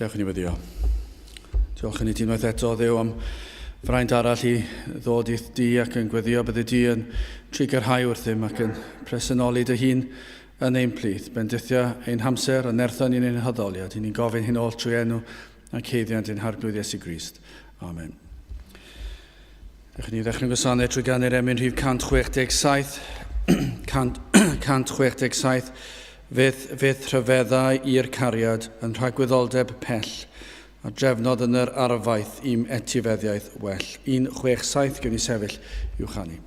Dewch i ni weddio. Diolch i ni ti unwaith eto, Dduw, am fraint arall i ddod i'th di ac yn gweddio bydde di yn trugarhau wrthym ac yn presenoli dy hun yn ein plith. Bendithia ein hamser a nertha ni'n ein haddoliad. I ni'n gofyn hyn oll trwy enw ac haeddiant ein Harglwydd Iesu Grist. Amen. Dewch i ni ddechrau'n gwasanaeth trwy ganu'r emyn rhif 167. 167. Fyth, fyth rhyfeddau i'r cariad yn rhagwyddoldeb pell, a drefnodd yn yr arfaeth i'm etifeddiaeth well. 167, gewn ni sefyll i'w chanu.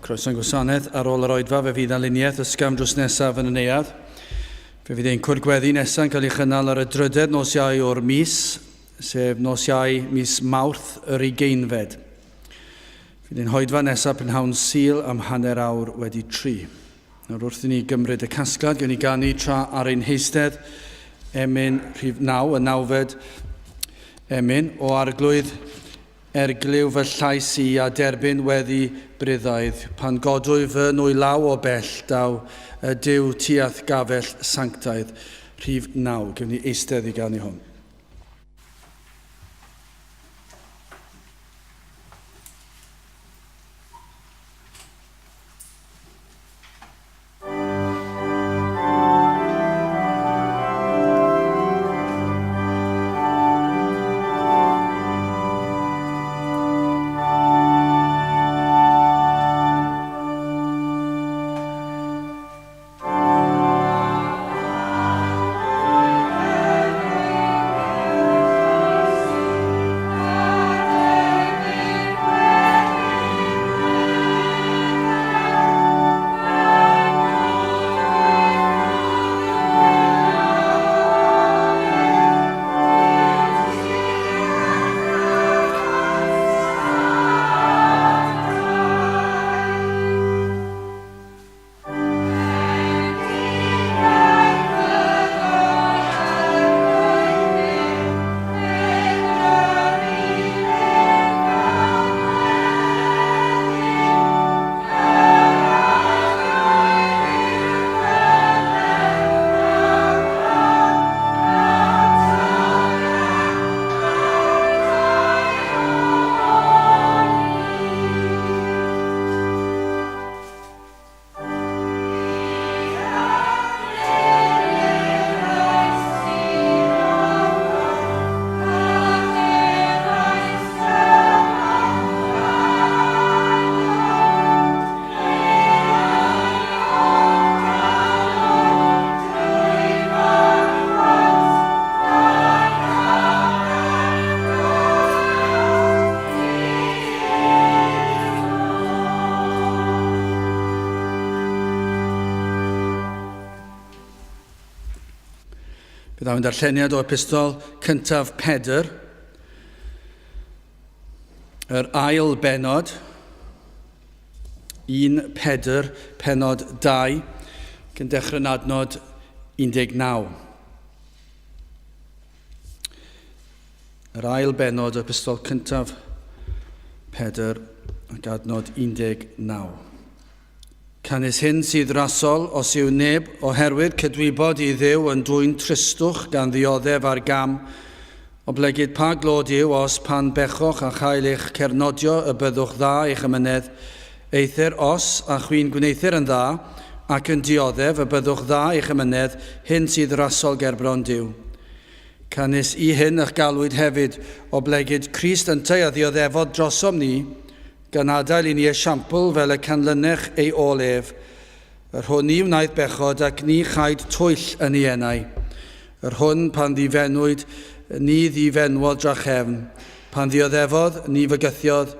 Croeso i'n gwasanaeth. Ar ôl yr oedfa, fe fydd aluniaeth ysgafn drws nesaf yn y neuadd. Fe fydd ein cwrdd gweddi nesaf yn cael ei chynnal ar y drydedd nos Iau o'r mis, sef nos Iau mis Mawrth yr ugeinfed. Fydd ein hoedfa nesaf prynhawn Sul am 3:30. Nawr wrth i ni gymryd y casgliad, gewn ni ganu tra ar ein heistedd, emyn rhif 9, y nawfed emyn, o Arglwydd, erglyw fy llais i a derbyn weddi bruddaidd, pan godwy fy nwylaw o bell, daw y Duw tua'th gafell sanctaidd, rhif 9. Gewn ni eistedd i ganu hwn. Byddaf yn darlleniad o epistol cyntaf Pedr, yr ail benod, 1 Pedr, penod 2, ac yn dechrau yn adnod 19. Yr ail benod o epistol cyntaf Pedr ac adnod 19. Canys hyn sydd rasol, os yw neb, oherwydd cydwybod i Dduw yn dwyn tristwch gan ddioddef ar gam, oblegid pa glod yw os pan bechoch a chael eich cernodio y byddwch dda eich amynedd, eithr os, a chwi'n gwneuthur yn dda, ac yn dioddef, y byddwch dda eich amynedd, hyn sydd rasol gerbron Duw. Canys i hyn y'ch galwyd hefyd, oblegid Crist yntau a ddioddefodd drosom ni, gan adael i ni esiampl fel y canlynech ei ôl ef, yr hwn ni wnaeth bechod ac ni chaed twyll yn ei enau, yr hwn pan ddifenwyd ni ddifenwodd drachefn, pan ddioddefodd ni fygythiodd,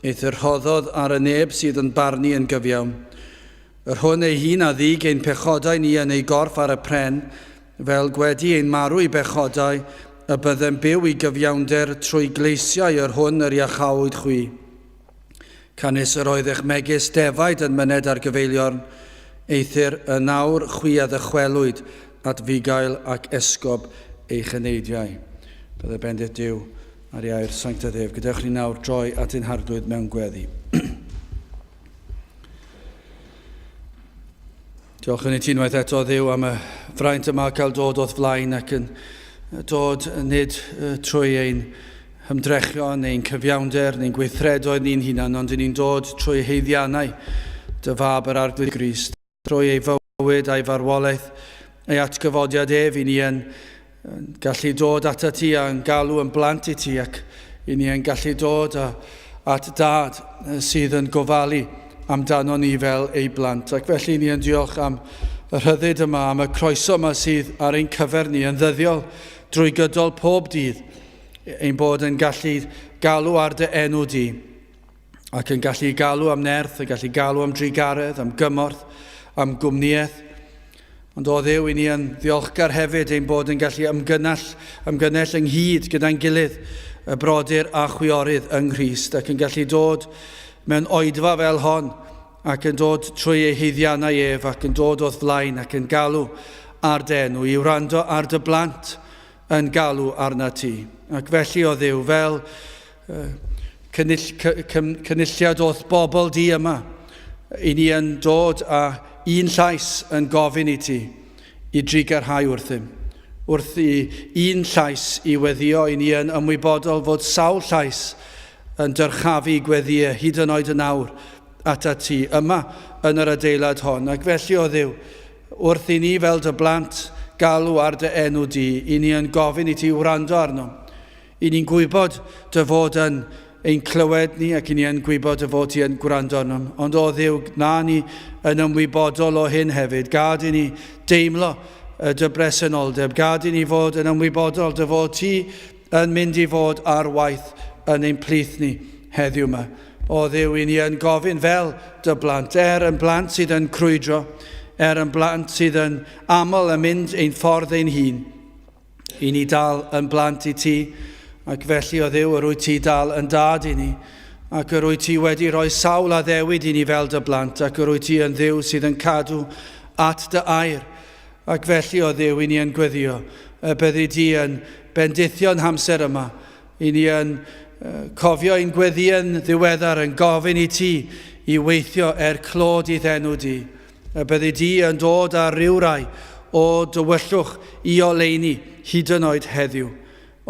eithr rhoddodd ar y neb sydd yn barnu yn gyfiawn. Yr hwn ei hun a ddug ein pechodau ni yn ei gorff ar y pren, fel gwedi ein marw i bechodau, y byddem byw i gyfiawnder trwy gleisiau yr hwn yr iachawyd chwi. Canys yr oeddech megis defaid yn myned ar gyfeiliorn, eithr yn awr chwi a ddychwelwyd at fugail ac esgob eich eneidiau. Bydde bendith Duw ar ei air sanctaidd ef. Gadewch ni nawr droi at ein Harglwydd mewn gweddi. Diolch yn i ti unwaith eto, Dduw, am y fraint yma cael dod o'th flaen ac yn dod nid trwy ein hymdrechion, ein cyfiawnder, neu'n gweithredoedd ni'n hunan, ond yn ni'n dod trwy haeddiannau dy fab yr Arglwydd Grist, trwy ei fywyd a'i farwolaeth, ei atgyfodiad ef, i ni yn gallu dod atat ti a'n galw yn blant i ti ac i ni yn gallu dod a, at dad sydd yn gofalu amdano ni fel ei blant. Ac felly ni yn diolch am y rhyddid yma, am y croeso yma sydd ar ein cyfer ni yn ddyddiol drwy gydol pob dydd, ein bod yn gallu galw ar dy enw di ac yn gallu galw am nerth, yn gallu galw am drugaredd, am gymorth, am gwmnïaeth. Ond o Dduw, i ni yn ddiolchgar hefyd ein bod yn gallu ymgynnell, ymgynnell ynghyd gyda'n gilydd, y brodyr a chwiorydd yng Nghrist, ac yn gallu dod mewn oedfa fel hon, ac yn dod trwy ei haeddiannau ef, ac yn dod o'th flaen, ac yn galw ar dy enw, i wrando ar dy blant yn galw arna ti. Ac felly, o Dduw, fel cynnull, cynulliad o'th bobl di yma, i ni yn dod â un llais yn gofyn i ti i drugarhau wrthym. Wrth i un llais i weddio, i ni yn ymwybodol fod sawl llais yn dyrchafu gweddïau hyd yn oed yn awr atat ti yma yn yr adeilad hon. Ac felly, o Dduw, wrth i ni fel dy blant galw ar dy enw di, i ni yn gofyn i ti wrando arnom. I ni'n gwybod dy fod yn ein clywed ni ac i ni yn gwybod dy fod ti yn gwrando arnom. Ond o Dduw, na ni yn ymwybodol o hyn hefyd. Gad i ni deimlo dy bresenoldeb. Gad i ni fod yn ymwybodol dy fod ti yn mynd i fod ar waith yn ein plith ni heddiw yma. O Dduw, i ni yn gofyn fel dy blant, er yn blant sydd yn crwydro, er yn blant sydd yn aml yn mynd ein ffordd ein hun, I ni dal yn blant i ti, ac felly o Dduw yr wyt ti dal yn dad i ni, ac yr wyt ti wedi rhoi sawl addewid i ni fel dy blant, ac yr wyt ti yn Dduw sydd yn cadw at dy air. Ac felly o Dduw i ni yn gweddio, y byddi di yn bendithio'n hamser yma, i ni yn cofio ein gweddïau'n ddiweddar yn gofyn i ti i weithio er clod i'th enw di. Y byddi di yn dod â rhywrai o dywyllwch i oleuni hyd yn oed heddiw.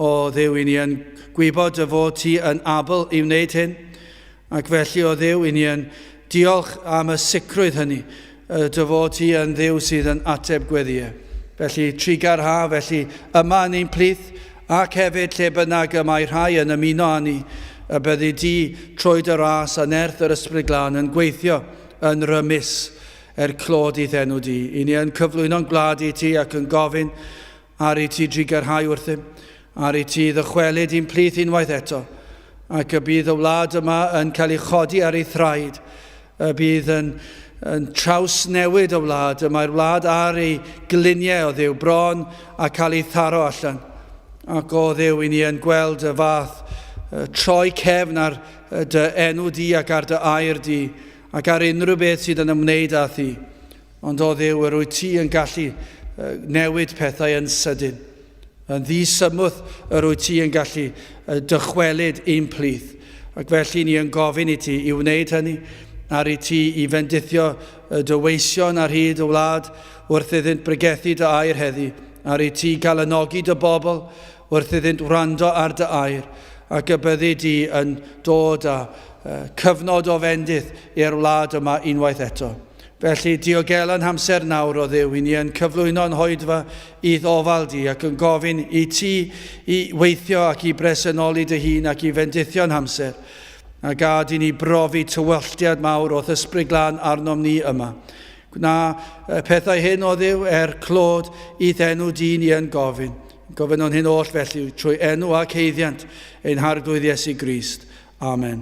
O Dduw, i ni yn gwybod dy fod ti yn abl i wneud hyn, ac felly, o Dduw, i ni yn diolch am y sicrwydd hynny, dy fod ti yn Dduw sydd yn ateb gweddïau. Felly, trugarha, felly, yma yn ein plith, ac hefyd lle bynnag y mae rhai yn ymuno â ni, y byddi di trwy dy ras a nerth yr Ysbryd Glân yn gweithio yn rymus er clod i'th enw di. I ni yn cyflwyno'n gwlad i ti ac yn gofyn ar i ti drugarhau wrthym, ar i ti ddychwelyd i'n plith unwaith eto, ac y bydd y wlad yma yn cael ei chodi ar ei thraed, y bydd yn yn trawsnewid y wlad. Y mae'r wlad ar ei gliniau o Dduw, bron a cael ei tharo allan. Ac o Dduw, i ni yn gweld y fath troi cefn ar dy enw di ac ar dy air di, ac ar unrhyw beth sydd yn ymwneud â thi. Ond o Dduw, yr wyt ti yn gallu newid pethau yn sydyn. Yn ddisymwth yr wyt ti yn gallu dychwelyd i'n plith. Ac felly ni yn gofyn i ti i wneud hynny, ar i ti i fendithio dy weision ar hyd y wlad wrth iddynt bregethu dy air heddi, ar i ti galanogi dy bobl wrth iddynt wrando ar dy air, ac y byddi di yn dod â cyfnod o fendith i'r wlad yma unwaith eto. Felly, diogela'n hamser nawr, o Dduw, i ni yn cyflwyno'n hoedfa i'th ofal di ac yn gofyn i ti i weithio ac i bresenoli dy hun ac i fendithio'n hamser. A gad i ni brofi tywalltiad mawr o'th Ysbryd Glân arnom ni yma. Gwna y pethau hyn, o Dduw, er clod i'th enw di ni yn gofyn. Gofynnwn hyn oll felly trwy enw ac haeddiant ein Harglwydd Iesu Grist. Amen.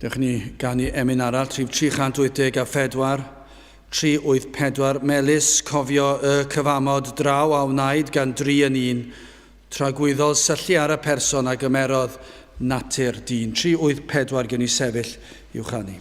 Dewch ni ganu emyn arall, rhif 384, 384, Melys, cofio y cyfamod draw a wnaed gan dri yn un, tragwyddol syllu ar y person a gymerodd natur dyn. 384 gen i sefyll i'w chanu.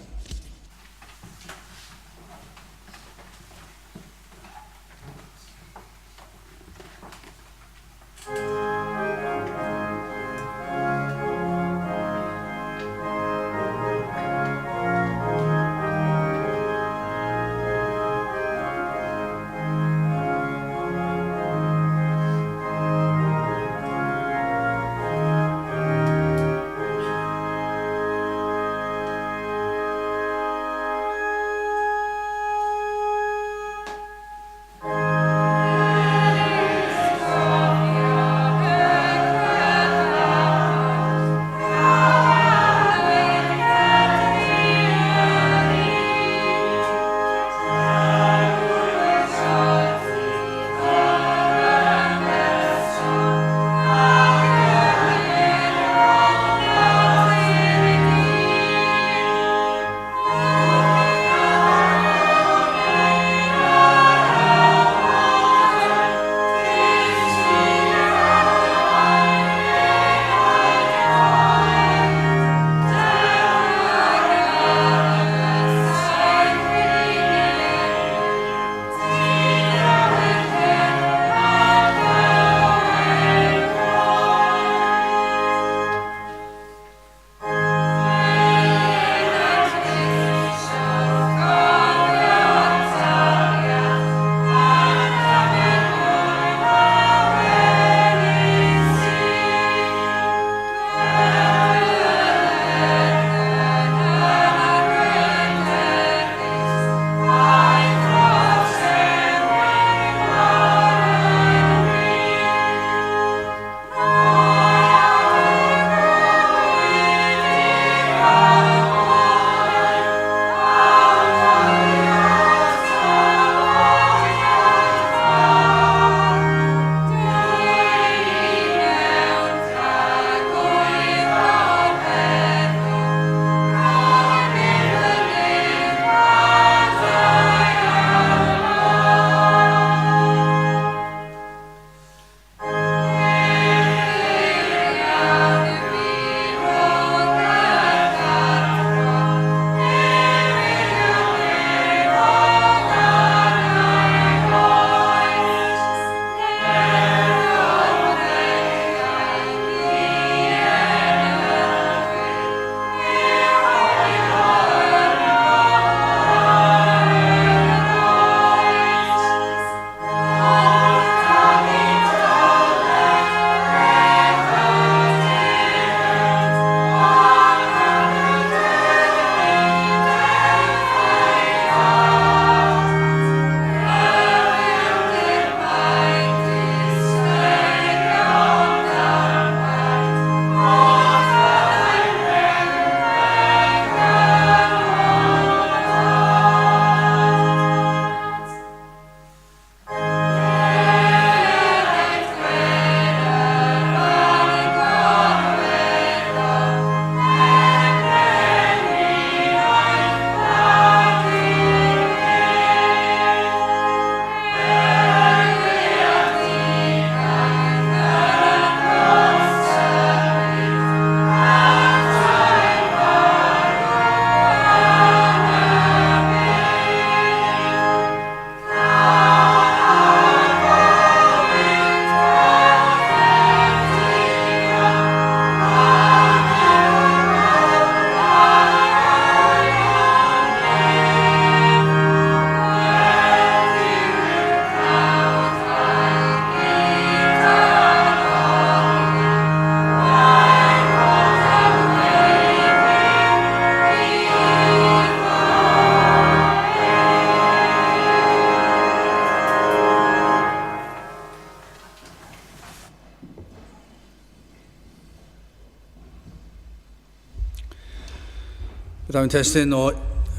Byddai'n testun o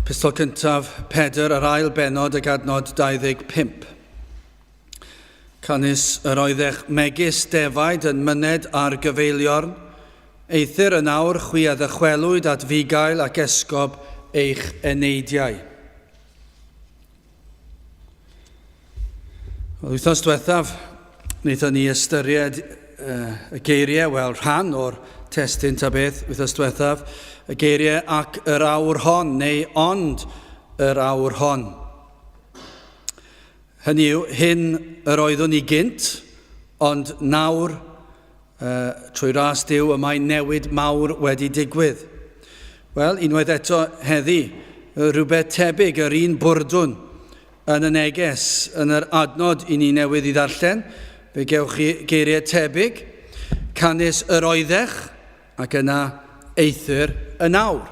Pistol cyntaf Pedr, yr ail bennod ag adnod 25. Canys yr oeddech megis defaid yn myned ar gyfeiliorn, eithr yn awr chwi a ddychwelwyd at fugail ac esgob eich eneidiau. Wel, wythnos diwethaf, wnaethon ni ystyried y geiriau, wel, rhan o'r testun ta beth, wythnos diwethaf, y geiriau ac yr awr hon, neu ond yr awr hon. Hynny yw, hyn yr oeddwn i gynt, ond nawr Trwy ras Duw y mae newid mawr wedi digwydd. Wel, unwaith eto heddi, rhywbeth tebyg, yr un bwrdwn yn y neges, yn yr adnod i ni newydd i ddarllen, fe gewch chi geiriau tebyg, canys yr oeddech, ac yna eithr yn awr.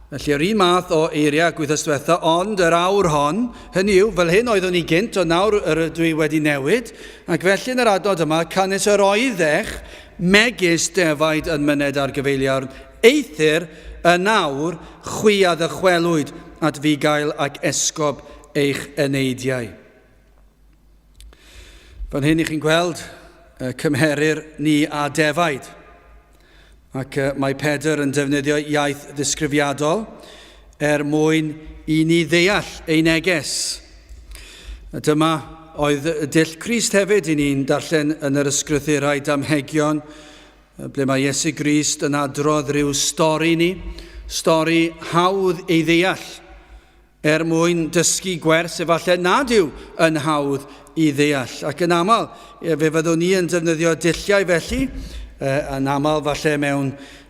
Felly yr un math o eiriau ag wythnos diwetha, ond yr awr hon, hynny yw, fel hyn oeddwn i gynt, ond nawr yr ydw i wedi newid, ac felly yn yr adnod yma, canys yr oeddech megis defaid yn myned ar gyfeiliorn, eithr yn awr chwi a ddychwelwyd at fugail ac esgob eich eneidiau. Fan hyn i chi'n gweld, cymherir ni â defaid. Ac mae Pedr yn defnyddio iaith ddisgrifiadol er mwyn i ni ddeall ei neges. Dyma oedd dull Crist hefyd i ni'n darllen yn yr ysgrythurau damhegion, ble mae Iesu Grist yn adrodd rhyw stori ni, stori hawdd ei ddeall, er mwyn dysgu gwers efallai nad yw yn hawdd i ddeall. Ac yn aml, fe fyddwn ni yn defnyddio dulliau felly, yn aml falle mewn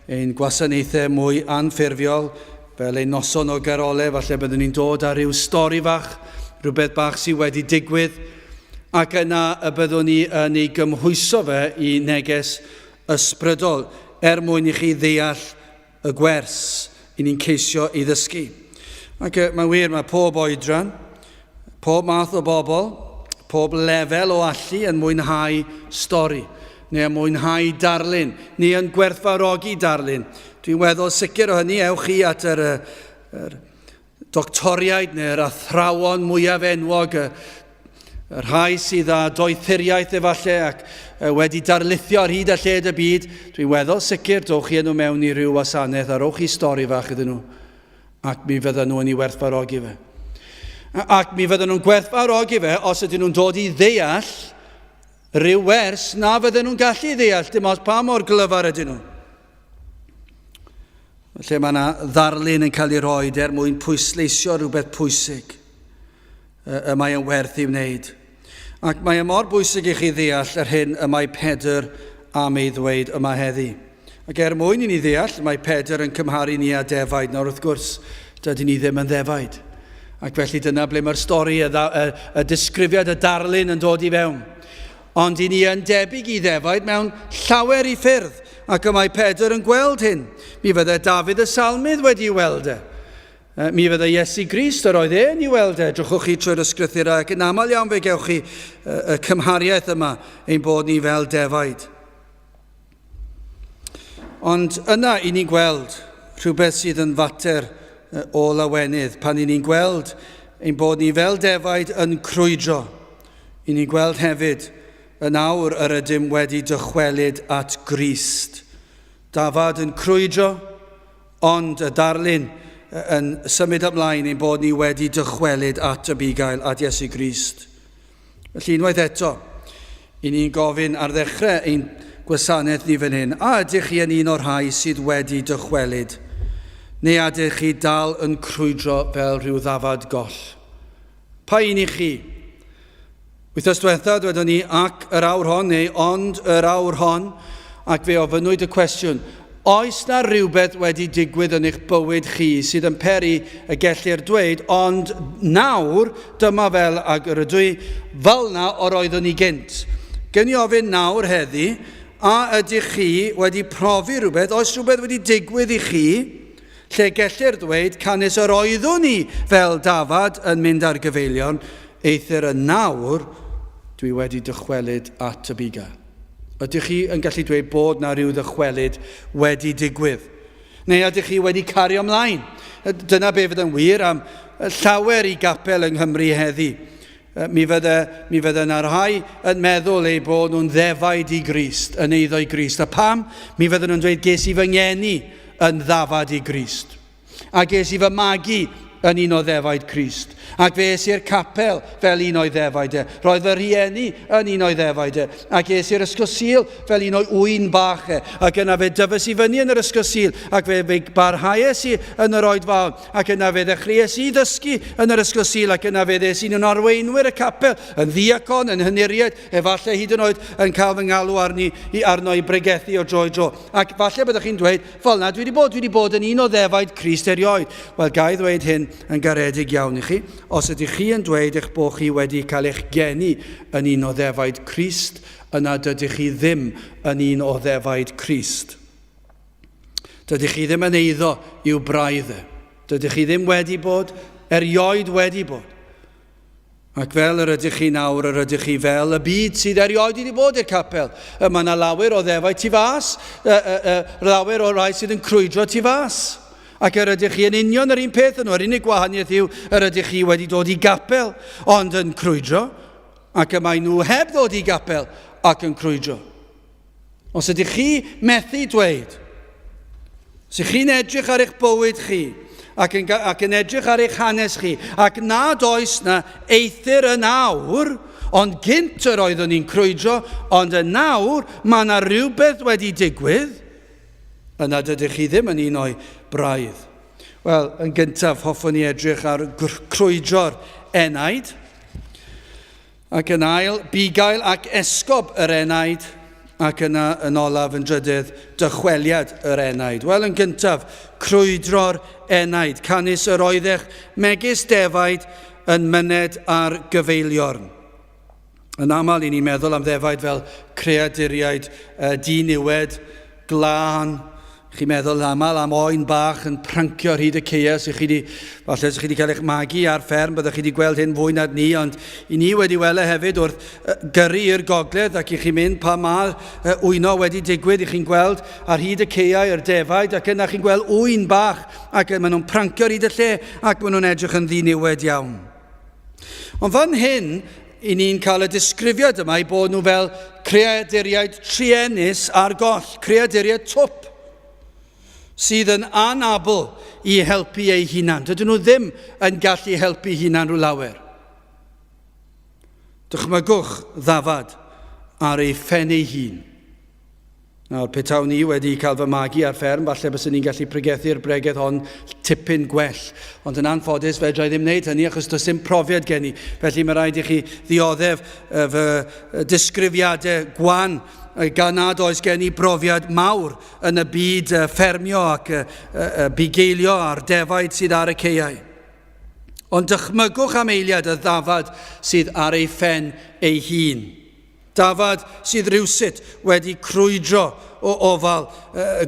ein gwasanaethau mwy anffurfiol, fel ein noson o garolau, falle byddwn ni'n dod â rhyw stori fach, rhywbeth bach sydd wedi digwydd, ac yna y byddwn ni yn ei gymhwyso fe i neges ysbrydol, er mwyn i chi ddeall y gwers i ni'n ceisio ei ddysgu. Ac mae'n wir, mae pob oedran, pob math o bobl, pob lefel o allu yn mwynhau stori, neu yn mwynhau darlun, neu yn gwerthfawrogi darlun. Dwi'n weddol sicr o hynny, ewch chi at yr, yr doctoriaid neu'r athrawon mwyaf enwog, y, y rhai sydd â doethuriaeth efallai ac wedi darlithio ar hyd a lled y byd, dwi'n weddol sicr, dowch chi nhw mewn i ryw wasanaeth a rowch chi stori fach iddyn nhw, ac mi fyddan nhw yn ei werthfawrogi fe. Ac mi fyddan nhw'n gwerthfawrogi fe os ydyn nhw'n dod i ddeall rhyw wers na fydden nhw'n gallu ddeall, dim ots pa mor glyfar ydyn nhw. Lle mae yna ddarlun yn cael ei roi er mwyn pwysleisio rhywbeth pwysig y mae yn werth ei wneud. Ac mae e mor bwysig i chi ddeall yr hyn y mae Pedr am ei ddweud yma heddi. Ac er mwyn i ni ddeall, mae Pedr yn cymharu ni â defaid. Nawr wrth gwrs, dydyn ni ddim yn ddefaid. Ac felly dyna ble mae'r stori, y, y, y disgrifiad, y darlun yn dod i fewn. Ond i ni yn debyg i ddefaid mewn llawer i ffyrdd, ac y mae Pedr yn gweld hyn. Mi fydde Dafydd y Salmydd wedi weld e. Mi fydde Iesu Grist, yr oedd e'n ei weld e. Drychwch chi trwy'r ysgrythurau, ac yn aml iawn fe gewch chi y cymhariaeth yma, ein bod ni fel defaid. Ond yna i ni'n gweld rhywbeth sydd yn fater o lawenydd, pan i ni'n gweld ein bod ni fel defaid yn crwydro. I ni'n gweld hefyd yn awr yr ydym wedi dychwelyd at Grist. Dafad yn crwydro, ond y darlun yn symud ymlaen ein bod ni wedi dychwelyd at y bugail, at Iesu Grist. Felly unwaith eto, i ni'n gofyn ar ddechrau ein gwasanaeth ni fan hyn, a ydych chi yn un o'r rhai sydd wedi dychwelyd? Neu a ydych chi dal yn crwydro fel rhyw ddafad goll? Pa un i chi? Wythnos diwetha, dwedon ni ac yr awr hon, neu ond yr awr hon, ac fe ofynnwyd y cwestiwn, oes na rhywbeth wedi digwydd yn eich bywyd chi sydd yn peri y gellir dweud, ond nawr, dyma fel ag yr ydw i, fel na o'r oeddwn i gynt. Gen i ofyn nawr heddi, a ydych chi wedi profi rhywbeth, oes rhywbeth wedi digwydd i chi, lle gellir dweud, canys yr oeddwn i fel dafad yn mynd ar gyfeilion, eithr yn nawr, dwi wedi dychwelyd at y bugail. Ydych chi yn gallu dweud bod na rhyw ddychwelyd wedi digwydd? Neu ydych chi wedi cario ymlaen? Dyna be fydd yn wir am llawer i gapel yng Nghymru heddi. Mi fydde, mi fydde yna rhai yn meddwl eu bod nhw'n ddefaid i Grist, yn eiddo i Grist. A pam? Mi fydden nhw'n dweud, ges i fy ngeni yn ddafad i Grist. A ges i fy magu yn un o ddefaid Crist. Ac fe es i'r capel fel un o'i ddefaid e. Roedd fy rhieni yn un o'i ddefaid e. Ac es i'r ysgol Sul fel un o'i ŵyn bach e. Ac yna fe dyfes i fyny yn yr ysgol Sul. Ac fe, fe barhaes i yn yr oedfaon. Ac yna fe ddechreuais i ddysgu yn yr ysgol Sul. Ac yna fe ddes i'n un o arweinwyr y capel, yn ddiacon, yn hynuriaid, efallai hyd yn oed yn cael fy ngalw arni i arno i bregethu o dro i dro. Ac falle byddwch chi'n dweud, Fel na, dwi wedi bod, dwi wedi bod yn un o ddefaid Crist erioed. Wel, ga i ddweud hyn yn garedig iawn i chi. Os ydych chi yn dweud eich bod chi wedi cael eich geni yn un o ddefaid Crist, yna dydych chi ddim yn un o ddefaid Crist. Dydych chi ddim yn eiddo i'w braidd e. Dydych chi ddim wedi bod, erioed wedi bod. Ac fel yr ydych chi nawr, yr ydych chi fel y byd sydd erioed wedi bod i'r capel. Y mae yna lawer o ddefaid tu fas, y, y, y, lawer o rai sydd yn crwydro tu fas. Ac yr ydych chi yn union yr un peth yn nhw. Yr unig gwahaniaeth yw yr ydych chi wedi dod i gapel, ond yn crwydro, ac y mae nhw heb ddod i gapel ac yn crwydro. Os ydych chi methu dweud, os ydych chi'n edrych ar eich bywyd chi, ac yn, ac yn edrych ar eich hanes chi, ac nad oes na eithr yn awr, ond gynt yr oeddwn i'n crwydro, ond yn nawr mae yna rhywbeth wedi digwydd, yna dydych chi ddim yn un o'i braidd. Wel, yn gyntaf, hoffwn i edrych ar crwydro'r enaid. Ac yn ail, bugail ac esgob yr enaid, ac yna yn olaf yn drydydd, dychweliad yr enaid. Wel, yn gyntaf, crwydro'r enaid, canys yr oeddech megis defaid yn myned ar gyfeiliorn. Yn aml, i ni'n meddwl am ddefaid fel creaduriaid diniwed, glân. Chi'n meddwl yn aml am oen bach yn prancio ar hyd y ceia sy'ch chi wedi, falle sy'ch chi wedi cael eich magu ar fferm, byddwch chi wedi gweld hyn fwy nad ni, ond i ni wedi weld e hefyd wrth gyrru i'r gogledd ac i chi'n mynd pa mae wyno wedi digwydd, i chi'n gweld ar hyd y ceiau yr defaid ac yna chi'n gweld ŵyn bach ac maen nhw'n prancio ar hyd y lle ac maen nhw'n edrych yn ddiniwed iawn. Ond fan hyn, i ni'n cael y disgrifiad yma i bod nhw fel creaduriaid truenus ar goll, creaduriaid twp, sydd yn anabl i helpu eu hunan. Dydyn nhw ddim yn gallu helpu hunan rhyw lawer. Dychmygwch ddafad ar ei phen ei hun. Nawr, petawn i wedi cael fy magu ar fferm, falle byswn i'n gallu pregethu'r bregeth hon tipyn gwell. Ond yn anffodus, fedra i ddim wneud hynny achos does dim profiad gen i. Felly mae rhaid i chi ddioddef fy disgrifiadau gwan gan nad oes gen i brofiad mawr yn y byd ffermio ac bugeilio a'r defaid sydd ar y caeau. Ond dychmygwch am eiliad y ddafad sydd ar ei phen ei hun. Dafad sydd rywsut wedi crwydro o ofal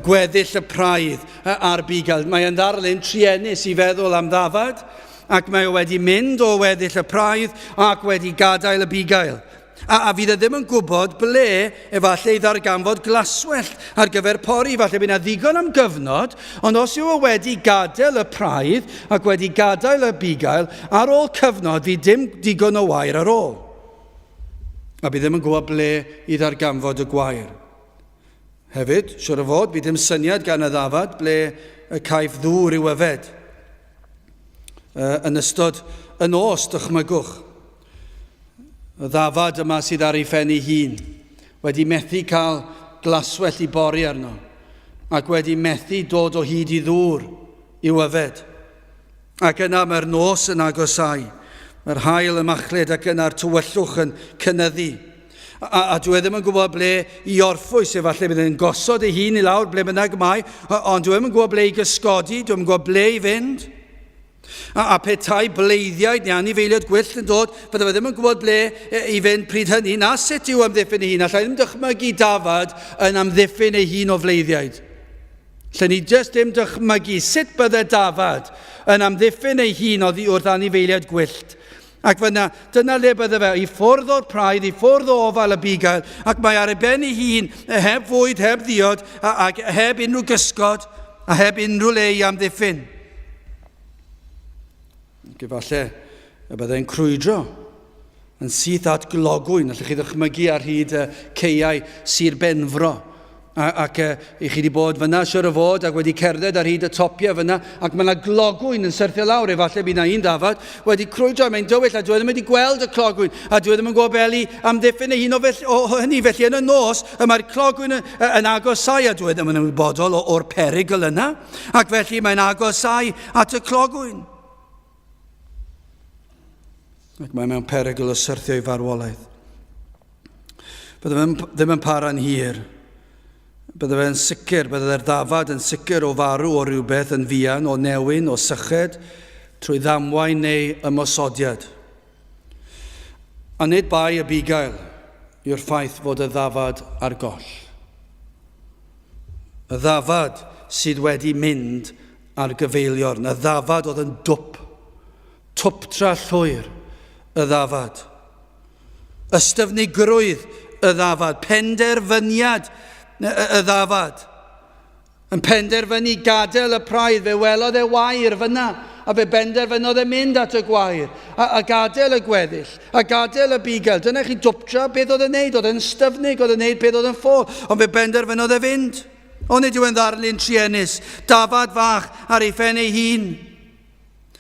gweddill y praidd a'r bugail. Mae yn ddarlun truenus i feddwl am ddafad, ac mae o wedi mynd o weddill y praidd ac wedi gadael y bugail. A, a fydd e ddim yn gwybod ble efallai i ddarganfod glaswellt ar gyfer pori. Falle bydd yna ddigon am gyfnod, ond os yw e wedi gadael y praidd ac wedi gadael y bugail, ar ôl cyfnod fydd dim digon o wair ar ôl. A bydd ddim yn gwybod ble i ddarganfod y gwair. Hefyd, siwr o fod, bydd dim syniad gan y ddafad ble y caiff ddŵr i'w yfed. Yn ystod y nos, dychmygwch, y ddafad yma sydd ar ei phen ei hun, wedi methu cael glaswellt i bori arno, ac wedi methu dod o hyd i ddŵr i'w yfed. Ac yna mae'r nos yn agosáu, mae'r haul yn machlud ac yna'r tywyllwch yn cynyddu. A, a dwi e ddim yn gwybod ble i orffwys, efallai bydd yn gosod ei hun i lawr ble bynnag mae, ond dwi e ddim yn gwybod ble i gysgodi, dwi e ddim yn gwybod ble i fynd. A, a petai bleiddiaid neu anifeiliaid gwyllt yn dod, bydde fe ddim yn gwybod ble i fynd pryd hynny, na sut i'w amddiffyn ei hun. Allai ddim dychmygu dafad yn amddiffyn ei hun o fleiddiaid. Lle ni jyst dim dychmygu sut bydde dafad yn amddiffyn ei hun oddi wrth anifeiliaid gwyllt. Ac fyna, dyna le bydde fe, i ffwrdd o'r praidd, i ffwrdd o ofal y bugail, ac mae ar ei ben ei hun, heb fwyd, heb ddiod, ac heb unrhyw gysgod. a heb unrhyw le i amddiffyn. Ac efallai y byddai'n crwydro yn syth at glogwyn. Allwch chi ddychmygu ar hyd y ceiau Sir Benfro. A, ac e, i chi wedi bod fyna, siwr o fod, ac wedi cerdded ar hyd y topiau fyna, ac mae yna glogwyn yn syrthio lawr, efallai bydd yna un dafad wedi crwydro, mae'n dywyll, a dwi e ddim wedi gweld y clogwyn, a dwi e ddim yn gwybod bel i amddiffyn ei hun o, felly, o hynny, felly yn y nos, y mae'r clogwyn yn, yn agosau, a dwi e ddim yn ymwybodol o'r perygl yna, ac felly mae'n agosau at y clogwyn. Ac mae mewn perygl o syrthio i farwolaeth. Bydde fe ddim yn para'n hir. Bydde fe'n sicr, bydde'r ddafad yn sicr o farw o rywbeth yn fuan, o newyn, o syched, trwy ddamwain neu ymosodiad. A nid bai y bugail yw'r ffaith fod y ddafad ar goll. Y ddafad sydd wedi mynd ar gyfeiliorn, y ddafad oedd yn dwp, twptra llwyr y ddafad. Ystyfnigrwydd y ddafad, penderfyniad y ddafad. Yn penderfynu gadael y praidd, fe welodd e wair fyna, a fe benderfynodd e mynd at y gwair, a, a gadael y gweddill, a gadael y bugail. Dyna chi dwptra beth oedd e'n neud, oedd e'n styfnig, oedd e'n neud beth oedd yn ffôl, ond fe benderfynodd e fynd. Onid yw e'n ddarlun truenus, dafad fach ar ei phen ei hun.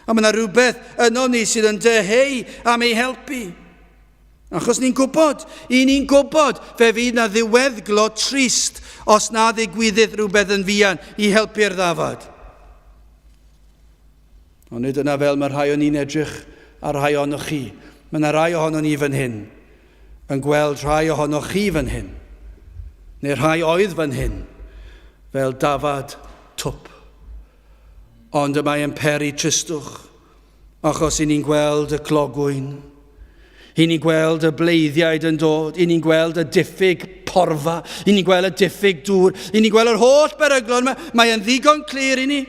A mae yna rhywbeth yno ni sydd yn dyheu am ei helpu. Achos ni'n gwybod, i ni'n gwybod, fe fydd na ddiweddglo trist os na ddigwyddith rhywbeth yn fuan i helpu'r ddafad. Ond nid yna fel mae rhai o'n ni'n edrych ar rhai ohonoch chi. Mae yna rai ohono ni fan hyn yn gweld rhai ohonoch chi fan hyn, neu rhai oedd fan hyn, fel dafad twp. Ond y mae yn peri tristwch, achos i ni'n gweld y clogwyn, i ni'n gweld y bleiddiaid yn dod, i ni'n gweld y diffyg porfa, i ni'n gweld y diffyg dŵr, i ni'n gweld yr holl beryglon yma, mae yn ddigon clir i ni.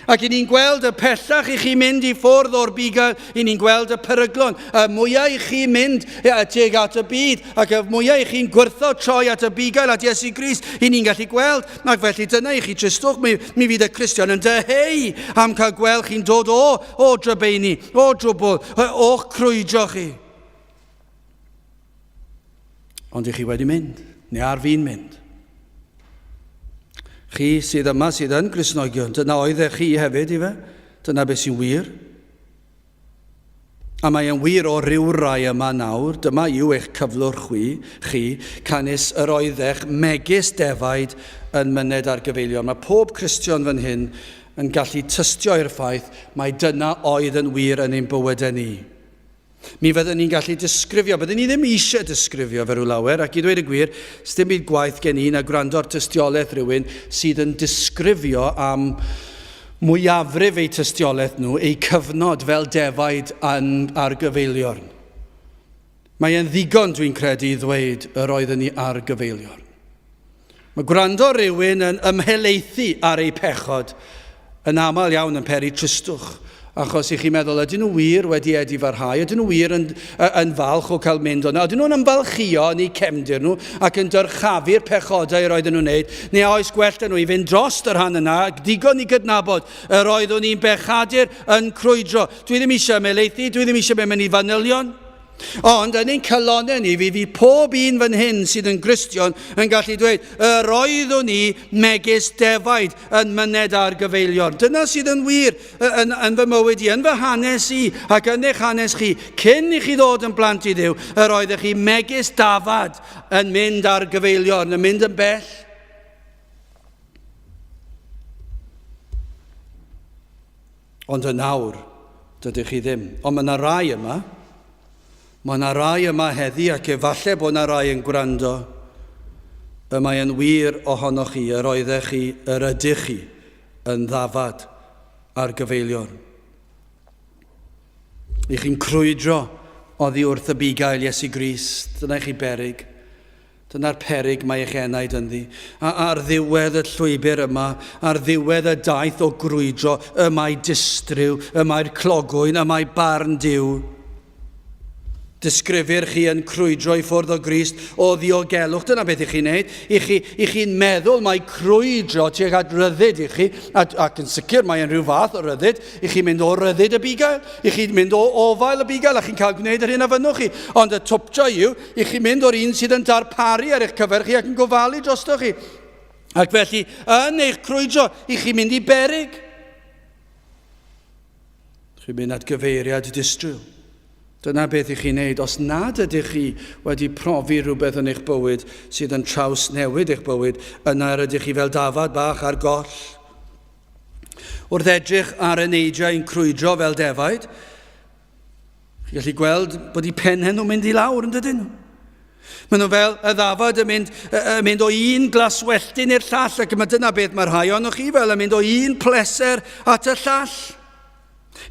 Ac i ni'n gweld y pellach i chi mynd i ffwrdd o'r bugail, i ni'n gweld y peryglon, y mwyaf i chi mynd tuag at y byd, ac y mwyaf i chi'n gwrthod troi at y bugail, at Iesu Grist, i ni'n gallu gweld. Ac felly dyna i chi tristwch, mi, mi fydd y Cristion yn dyheu am cael gweld chi'n dod o, o drybeini, o drwbl, o'ch crwydro chi. Ond i chi wedi mynd, neu ar fin mynd. Chi sydd yma sydd yn Gristnogion, dyna oeddech chi hefyd, ife? Dyna beth sy'n wir. A mae yn wir o ryw rai yma nawr, dyma yw eich cyflwr chwi, chi, canys yr oeddech megis defaid yn myned ar gyfeilion. Mae pob Cristion fan hyn yn gallu tystio i'r ffaith mai dyna oedd yn wir yn ein bywydau ni. Mi fyddwn ni'n gallu disgrifio, byddwn ni ddim eisiau disgrifio fe rhyw lawer, ac i ddweud y gwir, sdim byd gwaeth gen i na gwrando ar tystiolaeth rhywun sydd yn disgrifio am mwyafrif eu tystiolaeth nhw, eu cyfnod fel defaid yn ar gyfeiliorn. Mae e'n ddigon, dwi'n credu, i ddweud yr oedden ni ar gyfeiliorn. Mae gwrando rhywun yn ymhelaethu ar eu pechod yn aml iawn yn peri tristwch, achos i chi'n meddwl, ydyn nhw wir wedi edifarhau? Ydyn nhw wir yn, yn falch o cael mynd o'na? Ydyn nhw'n ymfalchio yn eu cefndir nhw ac yn dyrchafu'r pechodau yr oedden nhw'n wneud? Neu a oes gwell 'da nhw i fynd dros y rhan yna, digon i gydnabod yr oeddwn i'n bechadur yn crwydro. Dwi ddim eisiau ymhelaethu, dwi ddim eisiau mynd i fanylion. Ond yn ein calonnau ni, fi fydd pob un fan hyn sydd yn Gristion yn gallu dweud, yr oeddwn i megis defaid yn myned ar gyfeiliorn. Dyna sydd yn wir yn, yn fy mywyd i, yn fy hanes i, ac yn eich hanes chi. Cyn i chi ddod yn blant i Dduw, yr oeddech chi megis dafad yn mynd ar gyfeiliorn, yn mynd yn bell. Ond yn awr, dydych chi ddim. Ond mae yna rai yma. Mae yna rai yma heddi ac efallai bod yna rai yn gwrando. Y mae yn wir ohonoch chi, yr oeddech chi, yr ydych chi, yn ddafad ar gyfeiliorn. I chi'n crwydro oddi wrth y bugail Iesu Grist, dyna i chi berig. Dyna'r peryg mae eich enaid ynddi. A ar ddiwedd y llwybr yma, ar ddiwedd y daith o grwydro, y mae distryw, y mae'r clogwyn, y mae barn Duw. Disgrifir chi yn crwydro i ffwrdd o Grist o ddiogelwch. Dyna beth i chi'n neud. I chi, i chi'n meddwl mai crwydro tuag at ryddid i chi, ac, ac yn sicr mae yn rhyw fath o ryddid, i chi'n mynd o ryddid y bugail, i chi'n mynd o ofael y bugail, a chi'n cael gwneud yr hyn a fynnwch chi. Ond y twpio yw, i chi'n mynd o'r un sydd yn darparu ar eich cyfer chi ac yn gofalu drostoch chi. Ac felly, yn eich crwydro, i chi'n mynd i berig. Chi'n mynd at gyfeiriad distryw. Dyna beth i chi'n neud. Os nad ydych chi wedi profi rhywbeth yn eich bywyd sydd yn trawsnewid eich bywyd, yna yr ydych chi fel dafad bach ar goll. Wrth edrych ar y neidiau yn crwydro fel defaid, chi'n gallu gweld bod eu pennau nhw'n mynd i lawr, yn dydyn nhw? Maen nhw fel y ddafad yn mynd, yn mynd o un glaswelltyn i'r llall, ac mae dyna beth mae rhai ohonoch chi fel yn mynd o un pleser at y llall.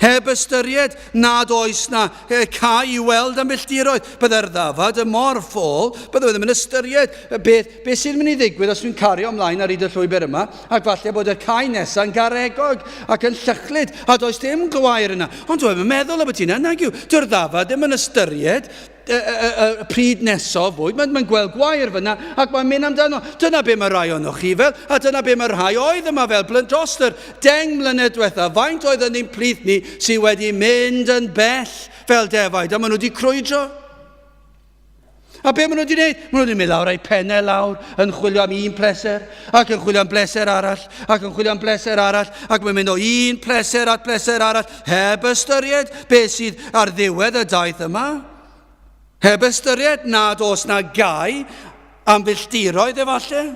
Heb ystyried nad oes na cae i weld am filltiroedd, byddai'r ddafad y mor ffôl, byddai ddim yn ystyried beth, beth sy'n mynd i ddigwydd os dwi'n cario ymlaen ar hyd y llwybr yma, ac falle bod y cae nesaf yn garegog ac yn llychlyd, a does dim gwair yna. Ond dwi'n meddwl am y yna, nag yw. Dyw'r ddafad ddim yn ystyried y, y, y, y pryd nesaf fwyd, mae'n mae gweld gwair fyna ac mae'n mynd amdano. Dyna be mae rai ohonoch chi fel, a dyna be mae rhai oedd yma fel, blyn dros yr 10 mlynedd diwetha, faint oedd yn ein plith ni sydd wedi mynd yn bell fel defaid, a maen nhw wedi crwydro. A be maen nhw wedi gwneud? Maen nhw wedi mynd lawr eu pennau lawr, yn chwilio am un pleser, ac yn chwilio am bleser arall, ac yn chwilio am bleser arall, ac mae'n mynd o un pleser at bleser arall, heb ystyried beth sydd ar ddiwedd y daith yma. Heb ystyried nad oes na gau am filltiroedd efallai,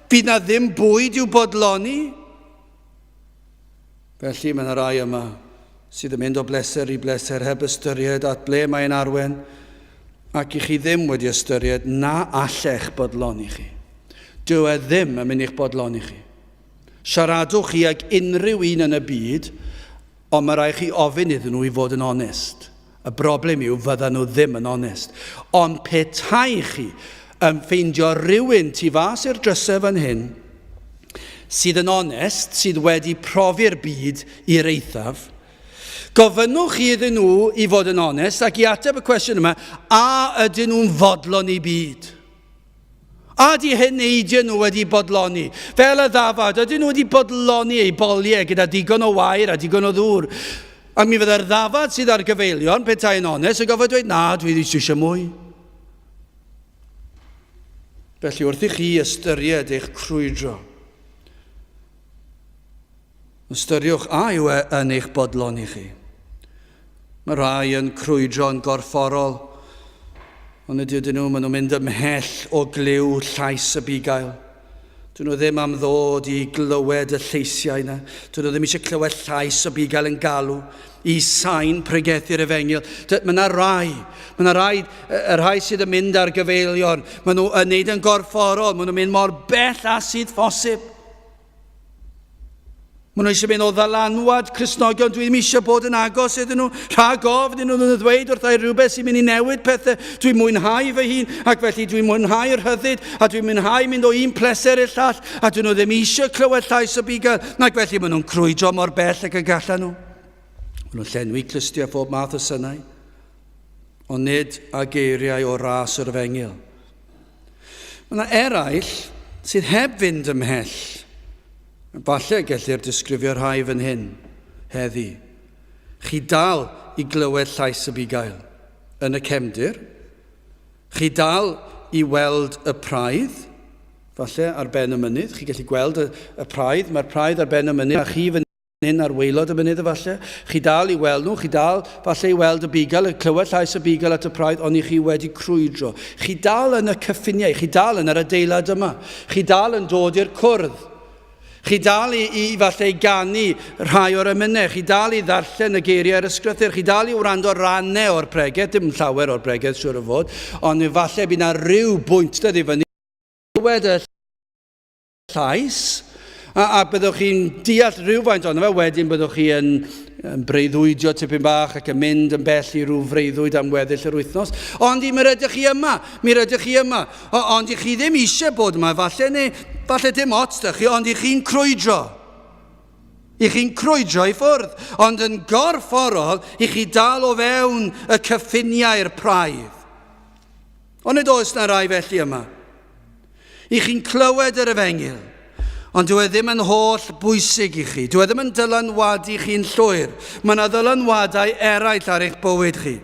fydd na ddim bwyd i'w bodloni. Felly mae yna rai yma sydd yn mynd o bleser i bleser heb ystyried at ble mae'n arwen, ac i chi ddim wedi ystyried na allech bodloni chi. Dyw e ddim yn mynd i'ch bodloni chi. Siaradwch chi ag unrhyw un yn y byd, ond mae rhaid chi ofyn iddyn nhw i fod yn onest. Y broblem yw fyddan nhw ddim yn onest. Ond petai chi yn ffeindio rhywun tu fas i'r drysau fan hyn sydd yn onest, sydd wedi profi'r byd i'r eithaf, gofynnwch chi iddyn nhw i fod yn onest ac i ateb y cwestiwn yma, a ydyn nhw'n fodlon i byd? A ydy heneidiau nhw wedi bodloni? Fel y ddafad, ydyn nhw wedi bodloni eu boliau gyda digon o wair a digon o ddŵr? A mi fydde'r ddafad sydd ar gyfeilion, petai yn onest, yn gofod dweud, na, dwi ddim eisiau mwy. Felly wrth i chi ystyried eich crwydro, ystyriwch a yw e yn eich bodloni chi. Mae rhai yn crwydro yn gorfforol, ond nid ydyn nhw, maen nhw'n mynd ymhell o glyw llais y bugail. Dyn nhw ddim am ddod i glywed y lleisiau yna. Dyn nhw ddim eisiau clywed llais y bugail yn galw i sain pregethu'r efengyl. Mae yna rai, mae yna rai, y rhai sydd yn mynd ar gyfeilion, maen nhw yn neud yn gorfforol, maen nhw'n mynd mor bell â sydd phosib. Maen nhw eisiau mynd o ddylanwad Cristnogion, dwi ddim eisiau bod yn agos iddyn nhw. Rhag ofn iddyn nhw'n ddweud wrtha i rhywbeth sy'n mynd i newid pethau. Dwi'n mwynhau fy hun, ac felly dwi'n mwynhau'r rhyddid, a dwi'n mwynhau mynd o un pleser i'r llall, a dyn nhw ddim eisiau clywed llais y bugail, ac felly maen nhw'n crwydro mor bell ag y gallan nhw. Maen nhw'n llenwi clustiau phob math o synau, ond nid â geiriau o ras yr efengyl. Mae yna eraill sydd heb fynd ymhell. Falle gellir disgrifio rhai fan hyn heddi. Chi dal i glywed llais y bugail yn y cefndir. Chi dal i weld y praidd, falle ar ben y mynydd. Chi gallu gweld y, y praidd, mae'r praidd ar ben y mynydd, a chi fan hyn ar waelod y mynydd efallai. Chi dal i weld nhw, chi dal falle i weld y bugail, y clywed llais y bugail at y praidd, ond i chi wedi crwydro. Chi dal yn y cyffiniau, chi dal yn yr adeilad yma. Chi dal yn dod i'r cwrdd. Chi dal i, i falle i ganu rhai o'r emynau, chi dal i ddarllen y geiriau ar ysgrythur, chi dal i wrando rannau o'r pregeth, dim llawer o'r bregeth siwr o fod, ond efallai bydd na ryw bwynt dod i fyny clywed y llais, a, a byddwch chi'n deall rhywfaint ohono fe, wedyn byddwch chi yn, yn breuddwydio tipyn bach ac yn mynd yn bell i rhyw freuddwyd am weddill yr wythnos. Ond i mi rydych chi yma, mi rydych chi yma. O, ond i chi ddim eisiau bod yma, falle neu falle dim ots da chi, ond i chi'n crwydro. I chi'n crwydro i ffwrdd, ond yn gorfforol i chi dal o fewn y cyffiniau'r praidd. Ond nid oes na rai felly yma. I chi'n clywed yr efengyl, ond dyw e ddim yn holl bwysig i chi. Dyw e ddim yn dylanwadu chi'n llwyr. Mae yna ddylanwadau eraill ar eich bywyd chi.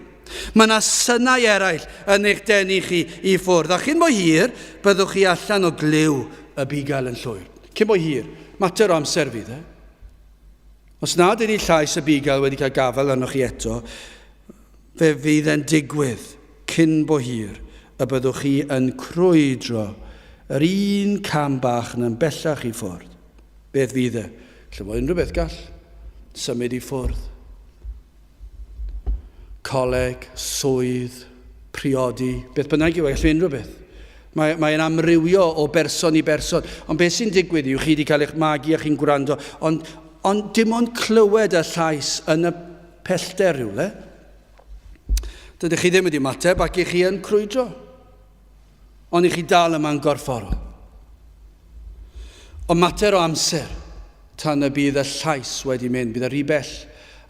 Mae yna synau eraill yn eich denu chi i ffwrdd. A chyn bo hir, byddwch chi allan o glyw y bugail yn llwyr. Cyn bo hir, mater o amser fydd e. Os nad ydy llais y bugail wedi cael gafael arnoch chi eto, fe fydd e'n digwydd cyn bo hir y byddwch chi yn crwydro yr un cam bach yna'n bellach i ffwrdd. Beth fydd e? Lle fod unrhyw beth gall symud i ffwrdd. Coleg, swydd, priodi, beth bynnag yw e, gallu unrhyw beth. Mae, mae'n amrywio o berson i berson. Ond beth sy'n digwydd yw chi wedi cael eich magu a chi'n gwrando, ond, ond dim ond clywed y llais yn y pellter rhywle. Dydych chi ddim wedi ymateb ac i chi yn crwydro. Ond i chi dal yma'n gorfforol. Ond mater o amser tan y bydd y llais wedi mynd, bydd y rhy bell.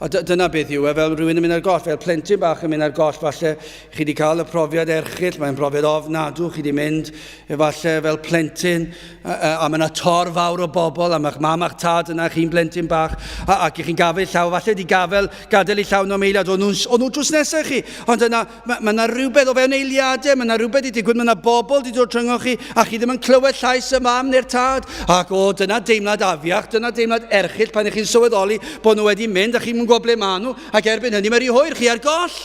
A dyna beth yw e, fel rhywun yn mynd ar goll, fel plentyn bach yn mynd ar goll, falle chi wedi cael y profiad erchyll, mae'n profiad ofnadw, chi wedi mynd efallai fel plentyn, a, a, a mae yna tor fawr o bobl, a mae'ch mam a'ch tad yna, chi'n blentyn bach, a, ac i chi'n gafel llaw, falle wedi gafel, gadael i llaw nhw am eiliad, o'n nhw'n drws nesaf chi, ond yna Mae yna rhywbeth o fewn eiliadau, mae yna rhywbeth wedi digwydd, mae yna bobl wedi dod rhyngoch chi, a chi ddim yn clywed llais y mam neu'r tad. Ac o, dyna deimlad afiach, dyna deimlad erchyll pan ych chi'n sylweddoli bod nhw wedi mynd a chi'n gwybod ble maen nhw, ac erbyn hynny mae rhy hwyr chi ar goll.